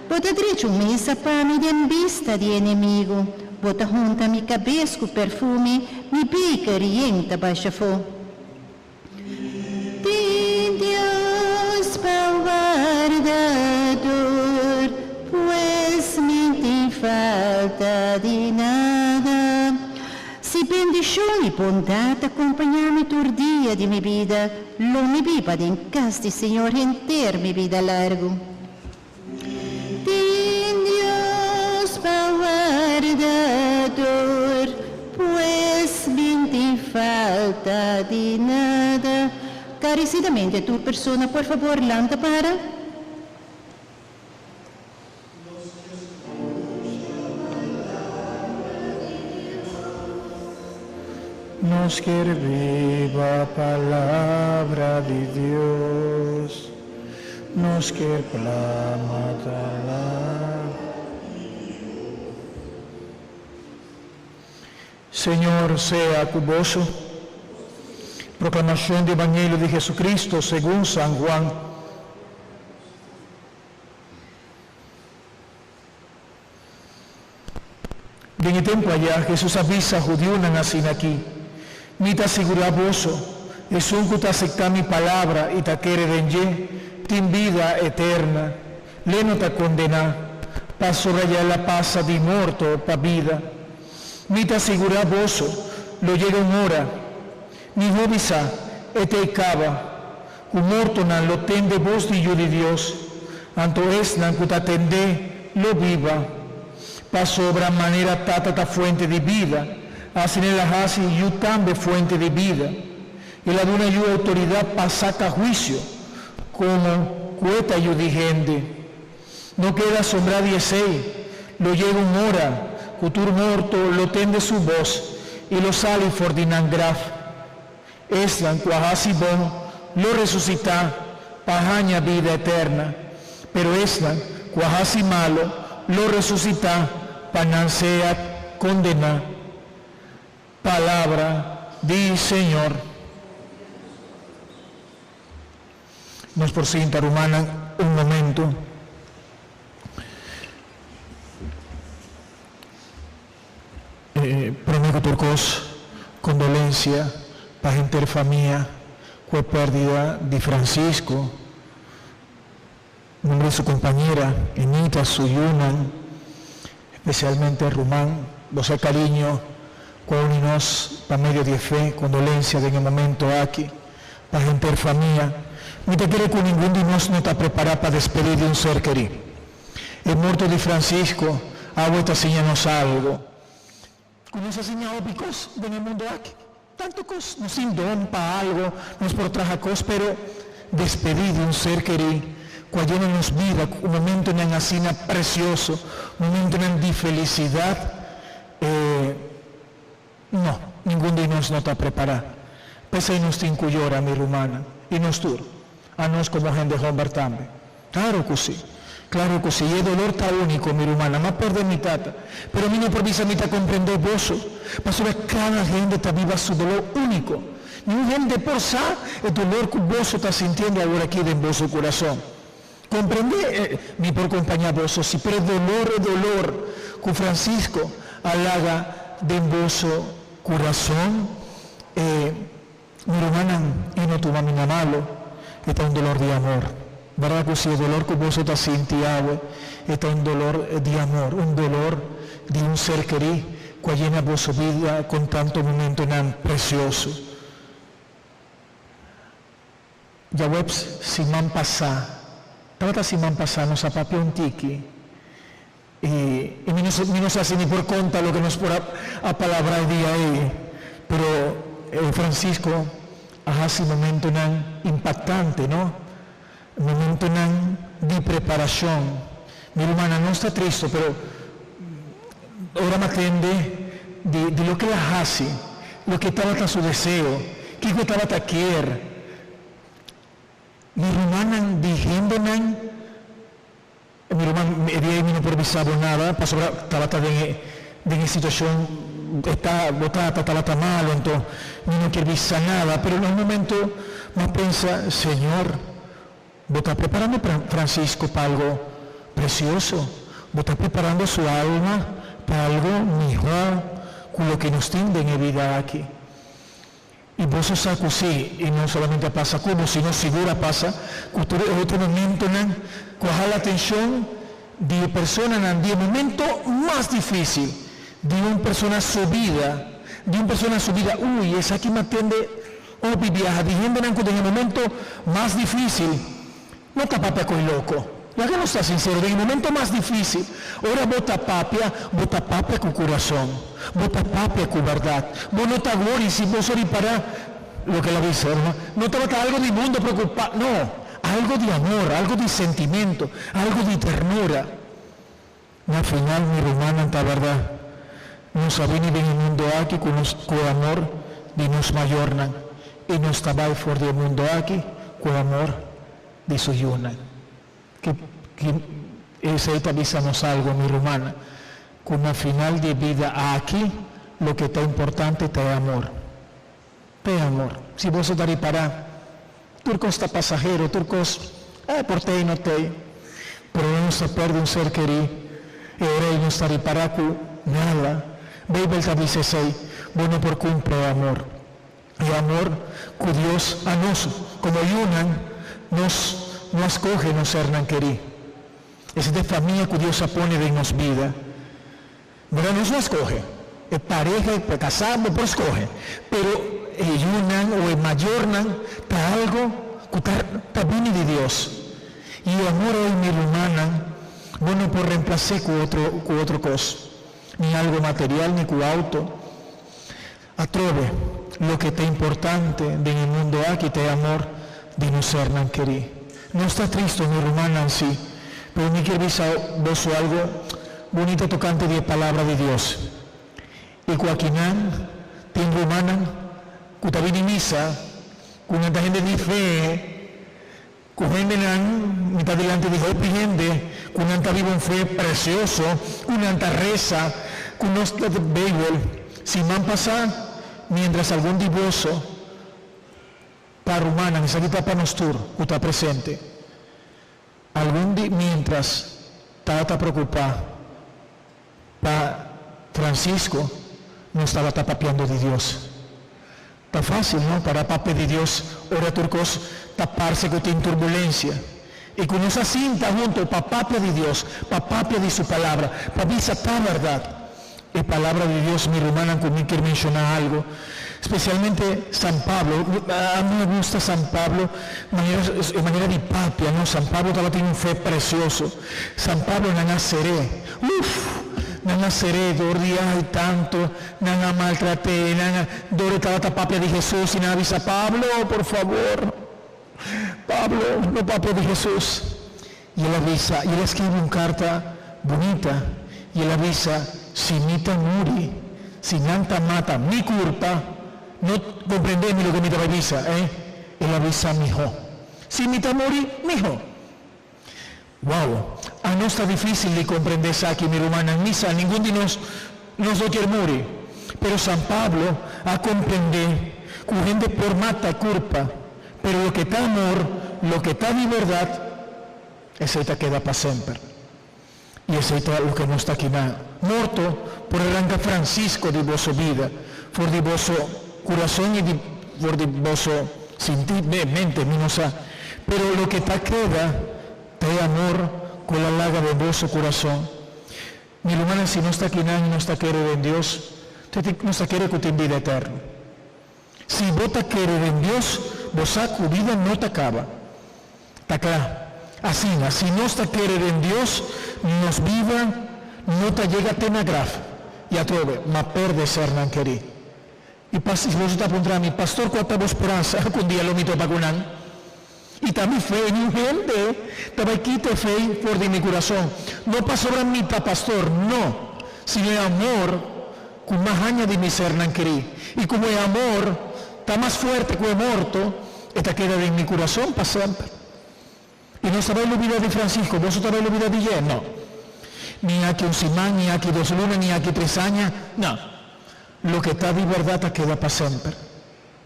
Bo ta drecha un mesa pa mi den bista di enemigu, bo ta hunta mi kabes ku perfume, mi beker yen ta basha afó. Tin Dios pa wardador, pues mi tin falta di nada. Si bendishon i bondat ta kompañá mi tur dia di mi bida, lo mi biba den kas di Señor henter mi bida largu. Tin Dios pa wardador, pues min tin falta di nada. Karesidamente tur persona por fabor lanta para. Nos kier biba palabra di Dios, nos kier plama palabra. Señor sea cu boso. Proclamacion di Evangelio di Jesucristo segun San Juan. Den e tempu ayá Hesus a bisa hudiunan asin'akí, Mi ta sigurá boso, esun ku ta aseptá mi palabra i ta kere den dje, tin bida eterna. L'e no ta kondená, pasobra ya el a pasa di morto pa bida. Mi ta sigurá boso, lo yega un ora, mihó bisá, e t'ei kaba, ku mortonan lo tende bos di Yu di Dios, anto esnan ku ta tend'é lo biba. Pasobra manera Tata ta fuente di bida, asina el a hasi Yu tambe fuente di bida. El a duna Yu outoridat pa saka huisio, komo ku e ta Yu di hende. No keda asombrá di esei, lo yega un ora ku tur morto lo tende su bos i lo sali for di nan graf. Esnan ku a hasi bon lo resusitá pa haña bida eterna, pero esnan ku a hasi malu lo resusitá pa nan sea kondená. Palabra di Señor. Nos por sinta, rumannan, un momento. Promé ku tur kos, kondolensia pa henter famia ku e pèrdida di Francisco, nombre di su kompañera Enita, su yunan, espesialmente ruman. Bo sa e kariño ku a uni nos pa medio di e fe. Kondolensia den e momento aki pa henter famia. Mi ta kere ku ningun di nos no ta prepará pa despedí di un ser kerí. E morto di Francisco awe ta siña nos algo. Cu nos a siña hopi cos den e mundo aki. Tanto cos. Nos tin don pa algo, nos por traha cos, pero despedi di un ser keri cu a yena nos bida cu momentonan asina precioso, momentonan di felicidad, e no, ningun di nos no ta prepara. P'esey nos tin cu yora, mi rumannan, y nos tur, anos como hende homber tambe. Claro cu si. Claro cu si. Y e dolor ta unico, mi rumannan. M'a perde mi tata. Pero mi no por bisa mi ta comprende boso, pasobra cada hende ta biba su dolor unico. Niun hende por sa e dolor cu boso ta sintiendo awor aki den boso curason. Comprende? Mi por compaña boso si, pero e dolor, e dolor cu Francisco a laga den boso curason, e. Mi rumannan, i no tuma mi na malo, e ta un dolor di amor. Berdad cu si e dolor cu boso ta sinti awe, e ta un dolor di amor, un dolor di un ser kerí cu a yena boso bida con tanto momentonan precioso. Djaweps siman pasá, tabata siman pasá nos a papia un tiki I mi no mi no sa si mi por konta loke nos por a a palabrá e dia ei, pero Francisco a hasi momentonan impaktante, no? Momentonan di preparashon. Mi rumannan, nos ta tristu, pero ora mi a tende di di loke el a hasi, loke tabata su deseo, kiko e tabata kier, mi rumannan di hendenan, Mi ruman, e dia ei mi no por bisa bo nada, pasobra tabata den e den e situacion, e ta, bo tata tabata malo, anto mi no kier bisa nada. Pero na un momento mi a pensa, Señor, Bo ta preparando Francisco pa algo precioso, Bo ta preparando su alma pa algo miho cu loke nos tin den e bida aki. I boso sa ku sí, i no solamente a pasa ku bo, sino sigur a pasa ku tur e otro momentonan ku a hala atenshon di e personanan di e momento mas difísil di un persona su bida, di un persona su bida. Ui, esaki mi a tende hopi biaha di hendenan ku den e momento mas difísil no ta papia ku e loko. Laga nos ta sinsero, den e momento mas difísil, ora bo ta papia, bo ta papia ku kurason, bo ta papia ku bèrdat. Bo no ta wori si boso ripará loke el a bisa, hermano. No tabata algo di mundo preokupá, no, algo di amor, algo di sentimento, algo di ternura. Na final, mi rumannan, ta bèrdat, nos a bini den e mundo aki ku nos ku e amor di nos mayornan, i nos ta bai for di e mundo aki ku e amor di su yunan. Ki ki esei ta bisa nos algu, mi rumannan? Ku na final di e bida aki, loke ta importante ta e amor. Ta e amor. Si boso ta ripará, tur kos ta pasahero, tur kos, eh, por t'ei no t'ei. Pero ora nos ta pèrdè un ser kerí, e ora ei nos ta ripará ku nada. Beibel ta bisa esei, Bo no por kumpra e amor. E amor ku Dios a nos komo yunan, nos no a skohe nos sernan kerí. Esei ta e famia ku Dios a pone den nos bida. Bira nos no a skohe. E pareha, e kasá bo por skohe, pero e yunan o e mayornan ta algo ku ta ta bini di Dios. I e amor ei, mi rumannan, bo no por remplas'é ku otro ku otro kos, ni algo material ni ku auto. Atrobe. Loke ta importante den e mundo aki ta e amor di nos sernan kerí. Nos ta tristo, mi rumannan, sí, pero mi kier bisa boso algo bunita tokante di e Palabra di Dios. I ku akinan tin rumannan ku ta bini misa ku nan ta hende di fe, ku hendenan mi ta dilanti di hopi hende ku nan ta biba un fe presioso, ku nan ta resa, ku nos ta Beibel. Siman pasá, miéntras algun di boso pa rumannan, esaki ta pa nos tur ku ta presente, algun di miéntras tabata preokupá pa Francisco, nos tabata papiando di Dios. Ta fácil, no, para papia di Dios ora tur cos ta parce cu tin turbulencia. Y cu nos a sinta hunto pa papia di Dios, pa papia di Su Palabra, pa bisa ta berdad. E Palabra di Dios, mi rumannan cu mi kier menciona algo, specialmente San Pablo, a mi a gusta San Pablo manera, e manera di papia, no, San Pablo tabatin un fe precioso. San Pablo nan a cer'é, uf! Nan a cer'é dor di ay tanto Nan a maltrat'é, nan a dor e tabata papia di Hesus i nan a bisa, Pablo, por fabor, Pablo, no papia di Hesus. I el a bisa, i el a skirbi un karta bunita, i el a bisa, Si mi ta muri, si nan ta mata mi kurpa, no komprendé mi loke mi ta bai bisa, eh? El a bisa, Mihó. Si mi ta muri, mihó. Wow! A nos ta difícil di comprende esaki, mi rumannan. Mi sa, ningun di nos, nos no kier muri. Pero San Pablo a comprende cu hende por mata curpa, pero loke ta amor, loke ta di berdad, esey ta keda pa semper. Y esey ta loke nos ta kina. Morto por a ranca Francisco di boso bida, for di boso curason y di for di boso sinti, be, mente, mi no sa. Pero loke ta keda ta e amor cu el a laga den boso curason. Mi rumannan, si nos ta kinan y nos ta kere den Dios, nos ta kere cu tin bida eterno. Si bo ta kere den Dios, bo sa ku bida no ta kaba. Ta kla. Asina, si nos ta kere den Dios, nos bida no ta yega te na graf. I atrobe, m'a perde sernan kerí. I pas, i boso ta puntra mi, Pastor, kua ta bo speransa ku un dia lo mi topa ku nan? I ta mi fe, niun hende ta bai kita e fe for di mi kurason. No pasobra mi ta pastor, no, sino e amor ku m'a haña di mi sernan kerí. I komo e amor ta mas fuerte ku e morto, e ta keda den mi kurason pa semper. I nos ta bai lubida di Francisco, boso ta bai lubida di dje? No. Ni aki un siman, ni aki dos luna, ni aki tres aña, no. Loke ta di bèrdat ta keda pa semper.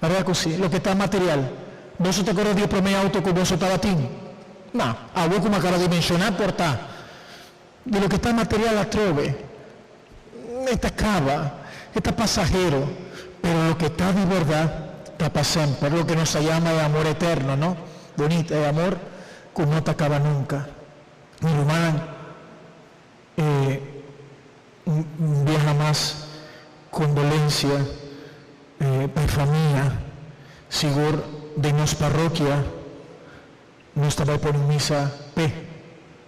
Berdad cu si, loke ta material. Boso ta corda di e prome auto cu boso tabatin? Na, awo cu mi acaba di menciona por ta. Di loke ta material atrobe, e ta caba, e ta pasahero, pero loke ta di berdad ta pa semper, loke nos ta yama e amor eterno, no? Bonita, e amor cu no ta caba nunca. Mi rumannan, e un biaha mas condolencia pa e famia, sigur den nos parrokia nos ta bai pone un misa p'e,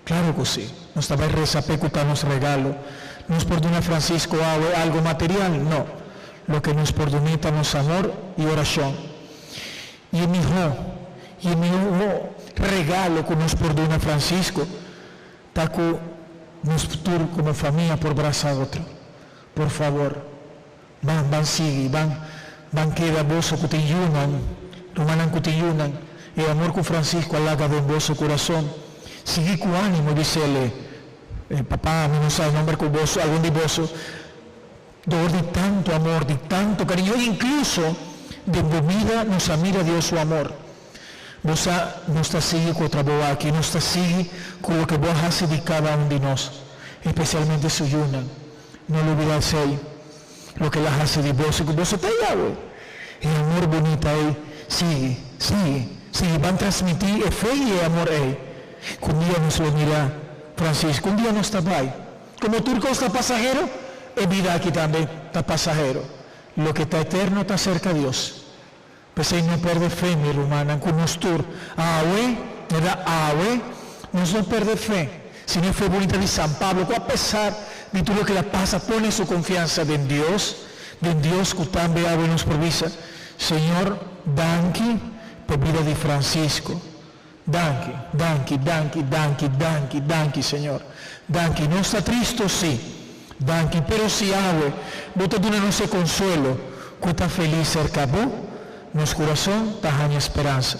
claro cu si, nos ta bai reza p'e cu ta nos regalo. Nos por duna Francisco awe algo material? No, loke nos por dun'e ta nos amor y oracion. Y e miho, y e miho regalo cu nos por duna Francisco ta cu nos tur como famia por brasa otro. Por favor, ban, ban sigui, ban, ban keda boso cu tin yunan, rumannan cu tin yunan, e amor cu Francisco a laga den boso curason. Sigui cu animo, bisele, Papá, mi no sa e nomber cu boso, algun di boso, dor di tanto amor, di tanto cariño, incluso den bo bida nos a mira Dios su amor. Bo sa, nos ta sigui cu e trabou aki, nos ta sigui cu loke bo a haci di cada un di nos, especialmente su yunan. No lubida esey, loke el a haci di boso y cu boso ta Yahweh. E amor bunita ey, sigui, sigui, sigui, ban transmiti e fe y e amor ey. Cu un dia nos lo mira Francisco, un dia nos ta bay. Como tur cos ta pasahero, e bida aki tambe ta pasahero. Loke ta eterno ta cerca Dios. P'esei no perde fe, mi rumannan, ku nos tur. Awe, mira, awe, nos no perde fe, sino e fe bunita di San Pablo, ku apesar di tur loke el a pasa, pone su konfiansa den Dios, den Dios ku tambe awe nos por bisa. Señor, danki pa bida di Francisco. Danki, danki, danki, danki, danki, danki, Señor. Danki. Nos ta tristo, si. Danki, pero si awe, bo ta duna nos e consuelo, cu ta feliz cerca bo, nos curason ta haña speransa.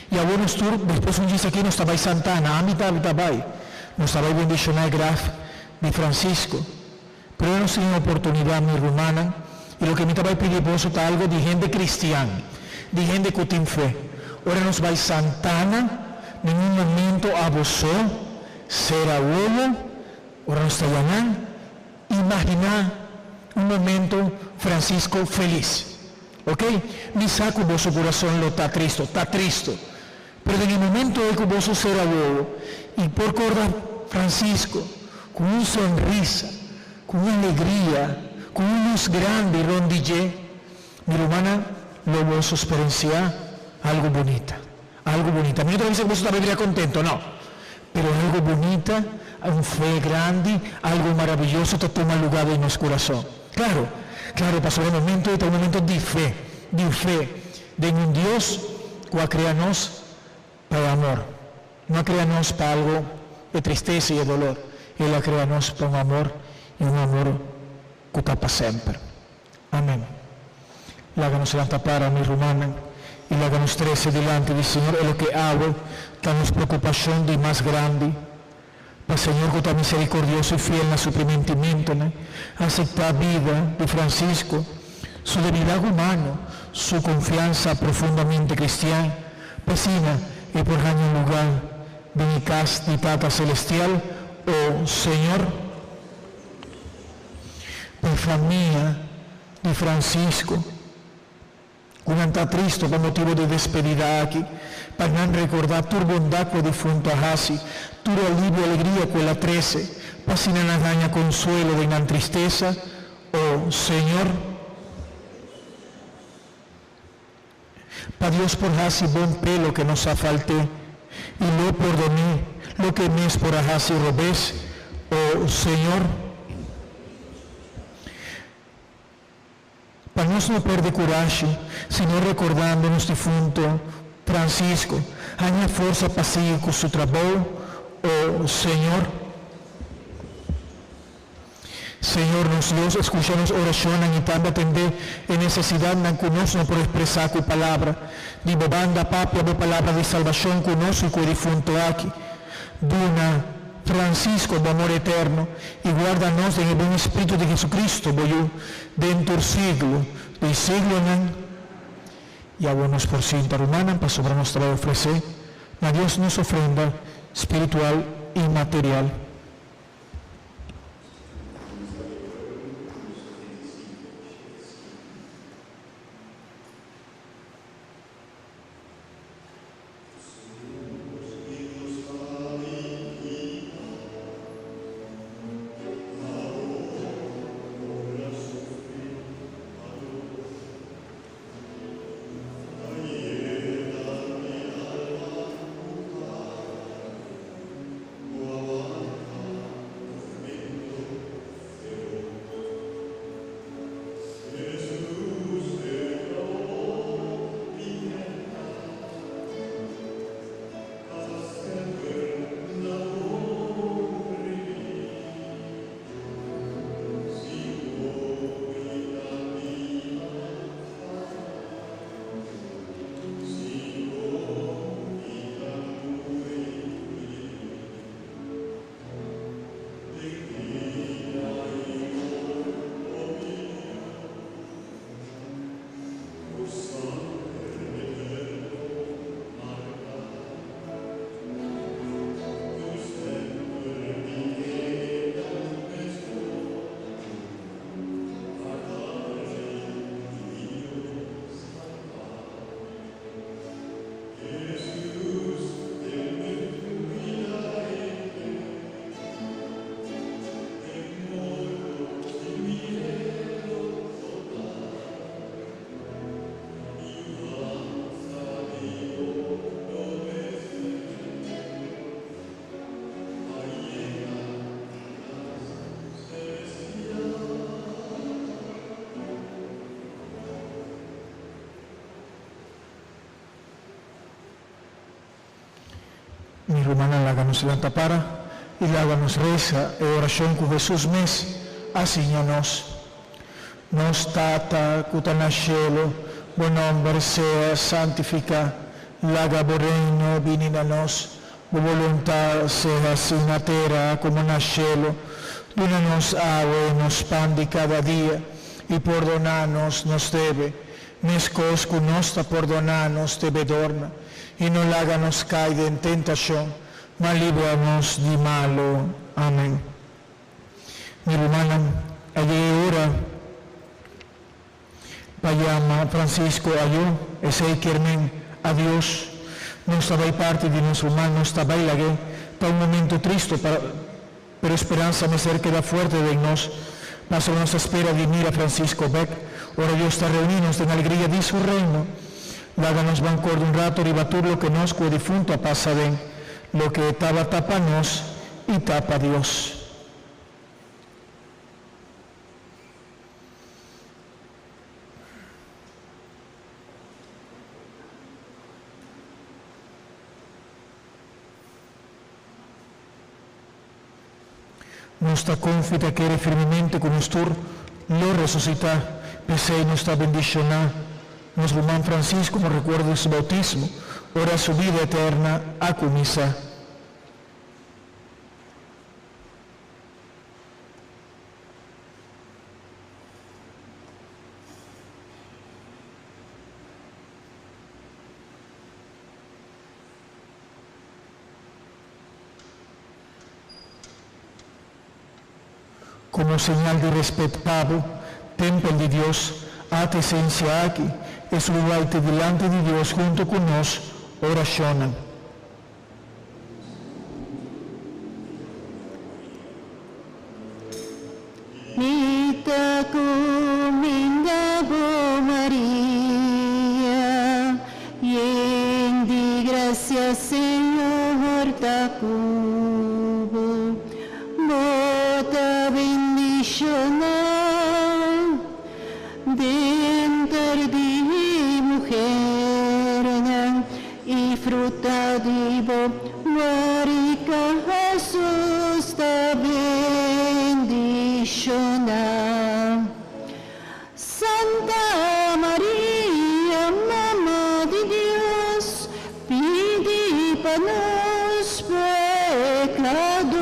Y awor nos tur, despues un djis aki nos ta bay Santana, ami ta ta bay. Nos ta bay bendiciona e graf di Francisco. Pero nos tin un oportunidad, mi rumannan, y loke mi ta bay pidi boso ta algo di hende cristian, di hende cu tin fe. Ora nos bay Santana, ningun momento abo so, cera wowo, ora nos ta yanan, imagina un momento Francisco feliz. Ok? Mi sa cu boso curason lo ta tristo, ta tristo. Pero den e momento ey cu boso cera wowo y por corda Francisco cu un sonrisa, cu un alegria, cu un luz grandi rond di dje, mi rumannan, lo boso sperencia algo bunita. Algo bunita. Mi no ta bisa cu boso ta bibia contento, no. Pero algo bunita, un fe grandi, algo maraviyoso ta tuma luga den nos curason. Claro, claro, pasobra e momento ey ta un momento di fe, di fe den un Dios cu a crea nos pa e amor. No a crea nos pa algo e tristesa y e dolor. El a crea nos pa un amor y un amor cu ta pa semper. Amen. Laga nos lanta para, mi rumannan, y laga nos trece dilanti di Señor e loke awe ta nos preocupacion di mas grandi. Pa Señor cu ta misericordioso y fiel na su primentimentonan, acepta bida di Francisco, su debilidad humano, su confiansa profundamente cristian, pa asina e por haña un lugar den e cas di Tata Celestial, o Señor. Pa e famia di Francisco, cu nan ta tristo pa motibo di e despedida aki, pa nan recorda tur bondad cu e difunto a haci, tur e alivio y alegria cu el a trece, pa asina nan haña consuelo den nan tristesa, O Señor. Pa Dios por haci bon p'e loke nos a falt'é, i lo pordon'é loke e mes por a haci robes, O Señor. Pa nos no perde curashi, sino recordando nos difunto Francisco, haña forsa pa sigui cu su trabou, O Señor. Señor nos Dios, escucha nos oracionnan y tambe atende e necesidadnan cu nos no por expresa cu palabra. Di bo banda papia bo palabra di salbacion cu nos y cu e difunto aki. Duna Francisco bo amor eterno y guarda nos den e bon Espíritu di Jesucristo, bo Yu, den tur siglo di siglonan. Y awor nos por sinta, rumannan, pasobra nos ta bay ofrece na Dios nos ofrenda spiritual y material. Mi rumannan laga nos lanta para i laga nos resa e orashon ku Hesus mes a siña nos. Nos Tata ku ta na shelu, bo nòmber sea santifiká. Laga bo Reino bini na nos. Bo boluntat sea hasí na tera komo na shelu. Duna nos awe nos pan di kada dia, i pordoná nos nos debe, meskos ku nos ta pordoná nos debedornan. I no laga nos kai den tentashon, ma libra nos di malu. Amèn. Mi rumannan, a yega e ora pa yama Francisco ayó, esei kier men adios. Nos ta bai parti di nos ruman, nos ta bai lag'é. Ta un momento tristo pa, pero speransa mester keda fuerte den nos, pasobra nos ta spera di mira Francisco bek ora Dios ta reuní nos den alegria di su Reino. Laga nos ban korda un rato riba tur loke nos ku e difunto a pasa den, loke e tabata pa nos i ta pa Dios. Nos ta konfi ta kere firmemente ku nos tur lo resusitá. P'esei nos ta bendishoná nos ruman Francis komo rekuerdo di su boutismo, ora su bida eterna a kuminsá. Komo señal di respet pa bo, tempel di Dios, ata esensia aki, e subi te dilanti di Dios huntu ku nos orashonnan. Mi ta kuminda bo Maria, yen di grasia Señor ta ku bo. Bo ta bendishoná denter di muhernan, i fruta di bo barika Hesus ta bendishoná. Santa Maria, Mama di Dios, pidi pa nos pekador,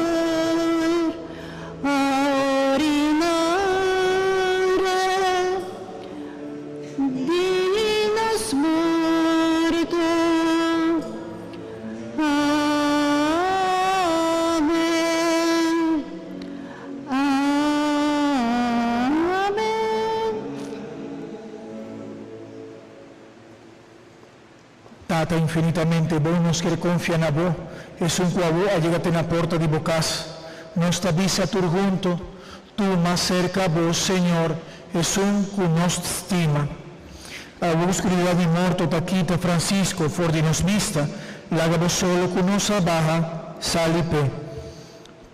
awor i na ora di nos morto. Amen. Amen. Tata infinitamente bon, nos kier konfia na Bo, esun ku abo a yega te na porta di Bo kas. Nos ta bisa tur hunto, Tuma serka Bo, Señor, esun ku nos stima. Abo oskuridat di morto ta kita Francisco for di nos bista, laga Bo solo ku nos a baha sali p'e.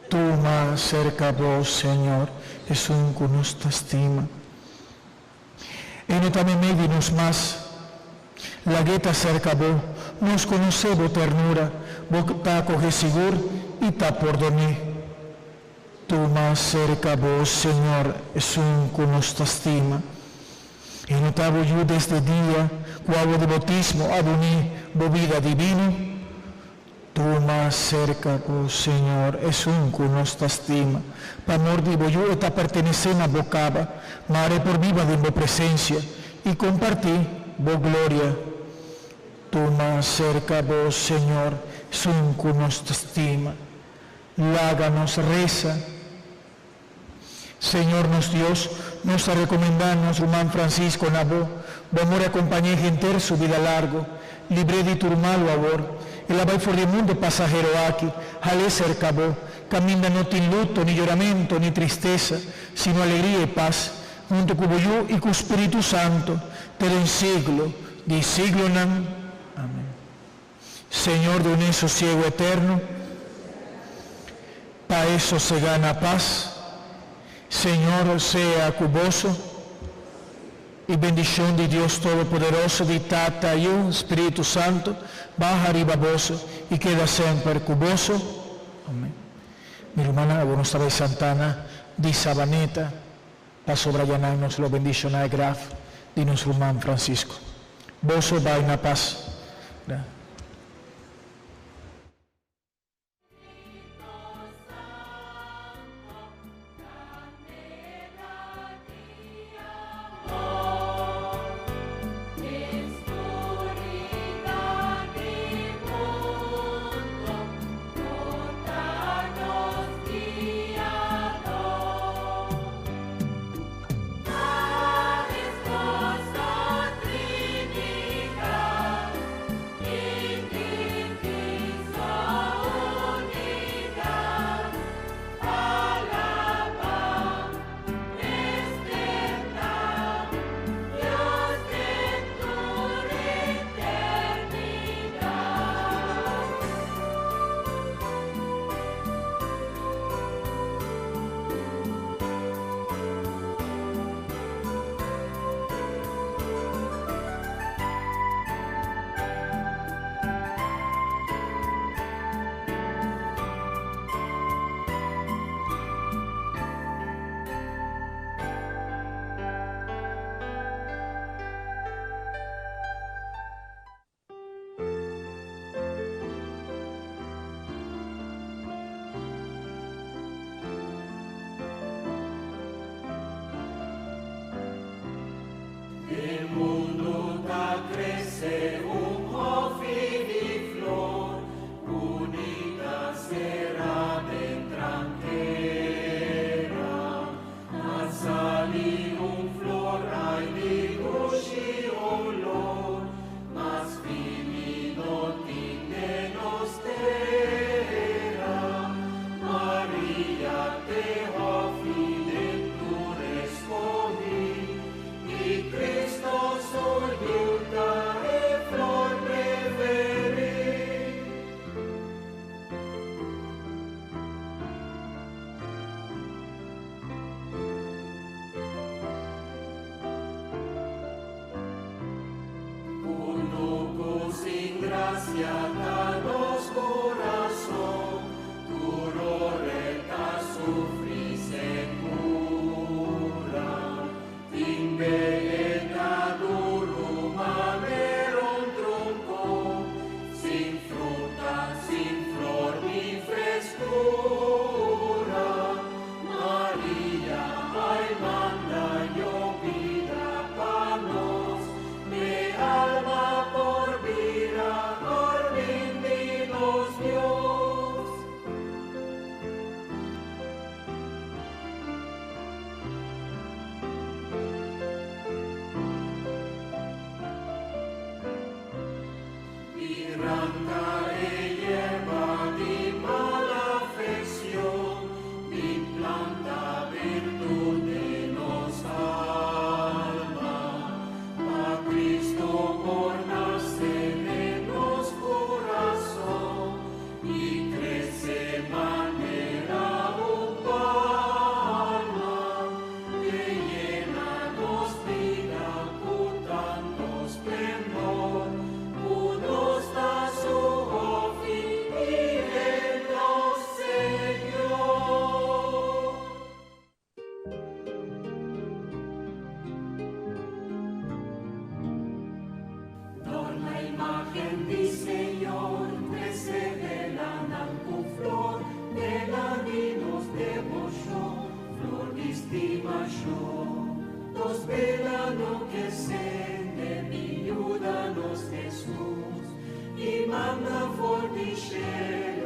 Tuma serka Bo, Señor, esun ku nos ta stima. E no ta meimei di nos mas. Lag'é ta serka bo. Nos konosé bo ternura. Bo ta akohé sigur i ta pordoné. Tuma serka bo, Señor, esun ku nos ta stima. E no ta bo yu desde dia ku awa di boutismo a duni bo bida dibino. Tuma serka bo, Señor, esun ku nos ta stima. Pa amor di bo Yu e ta pertenesé na bo kaba, mare e por biba den bo presensia i kompartí bo gloria. Tuma serka bo, Señor, esun ku nos ta stima. Laga nos resa. Señor nos Dios, nos ta rekomendá nos ruman Francisco na Bo. Bo amor akompañ'é henter su bida largu. Libr'é di tur malu awor. El a bai for di e mundu pasahero aki, hal'é serka Bo, kaminda no tin luto, ni yoramentu, ni tristesa, sino alegria i pas, huntu ku Bo Yu i ku Spiritu Santu, te den siglo di siglonan. Amen. Señor dun'é sosiegu eterno, pa e sosegá na pas. Señor sea ku boso. I bendishon di Dios Todopoderoso, di Tata, Yu, Spiritu Santu, baha riba boso i keda semper ku boso. Amèn. Mi rumannan, awor nos ta bai Santana di Sabaneta, pasobra djanan nos lo bendishoná e graf di nos ruman Francisco. Boso bai na pas. Den mundu ta krese un hòfi di flor, bunita será den trankera. A sali un flor, ai di dushi oló, mas fini no tin den nos tera. Maria t'e hòfi den tur eskohí, i Cristo su Yu ta e flor preferí. Kunuku sin grasia ta nos kurason, tur ora e ta sufri sekura. Tin be e ta duru manera un tronkon, sin fruta, sin flor ni freskura. Maria, ai manda yobida pa nos, p'e alma por bira hardin di nos Dios. Bin ranka e yerba di mal afekshon, bin planta birtut den nos alma, pa Cristo por nase den nos kurason i krese manera un palma, ku yena nos bida ku tantu splendor, ku nos ta su hòfi i E nos Señor. Dòrna imágen di Señor, trese belanan ku flor, bela di nos deboshon, flor di stimashon. Nos bela no ke sende, bin yuda nos Hesus, i manda for di shelu.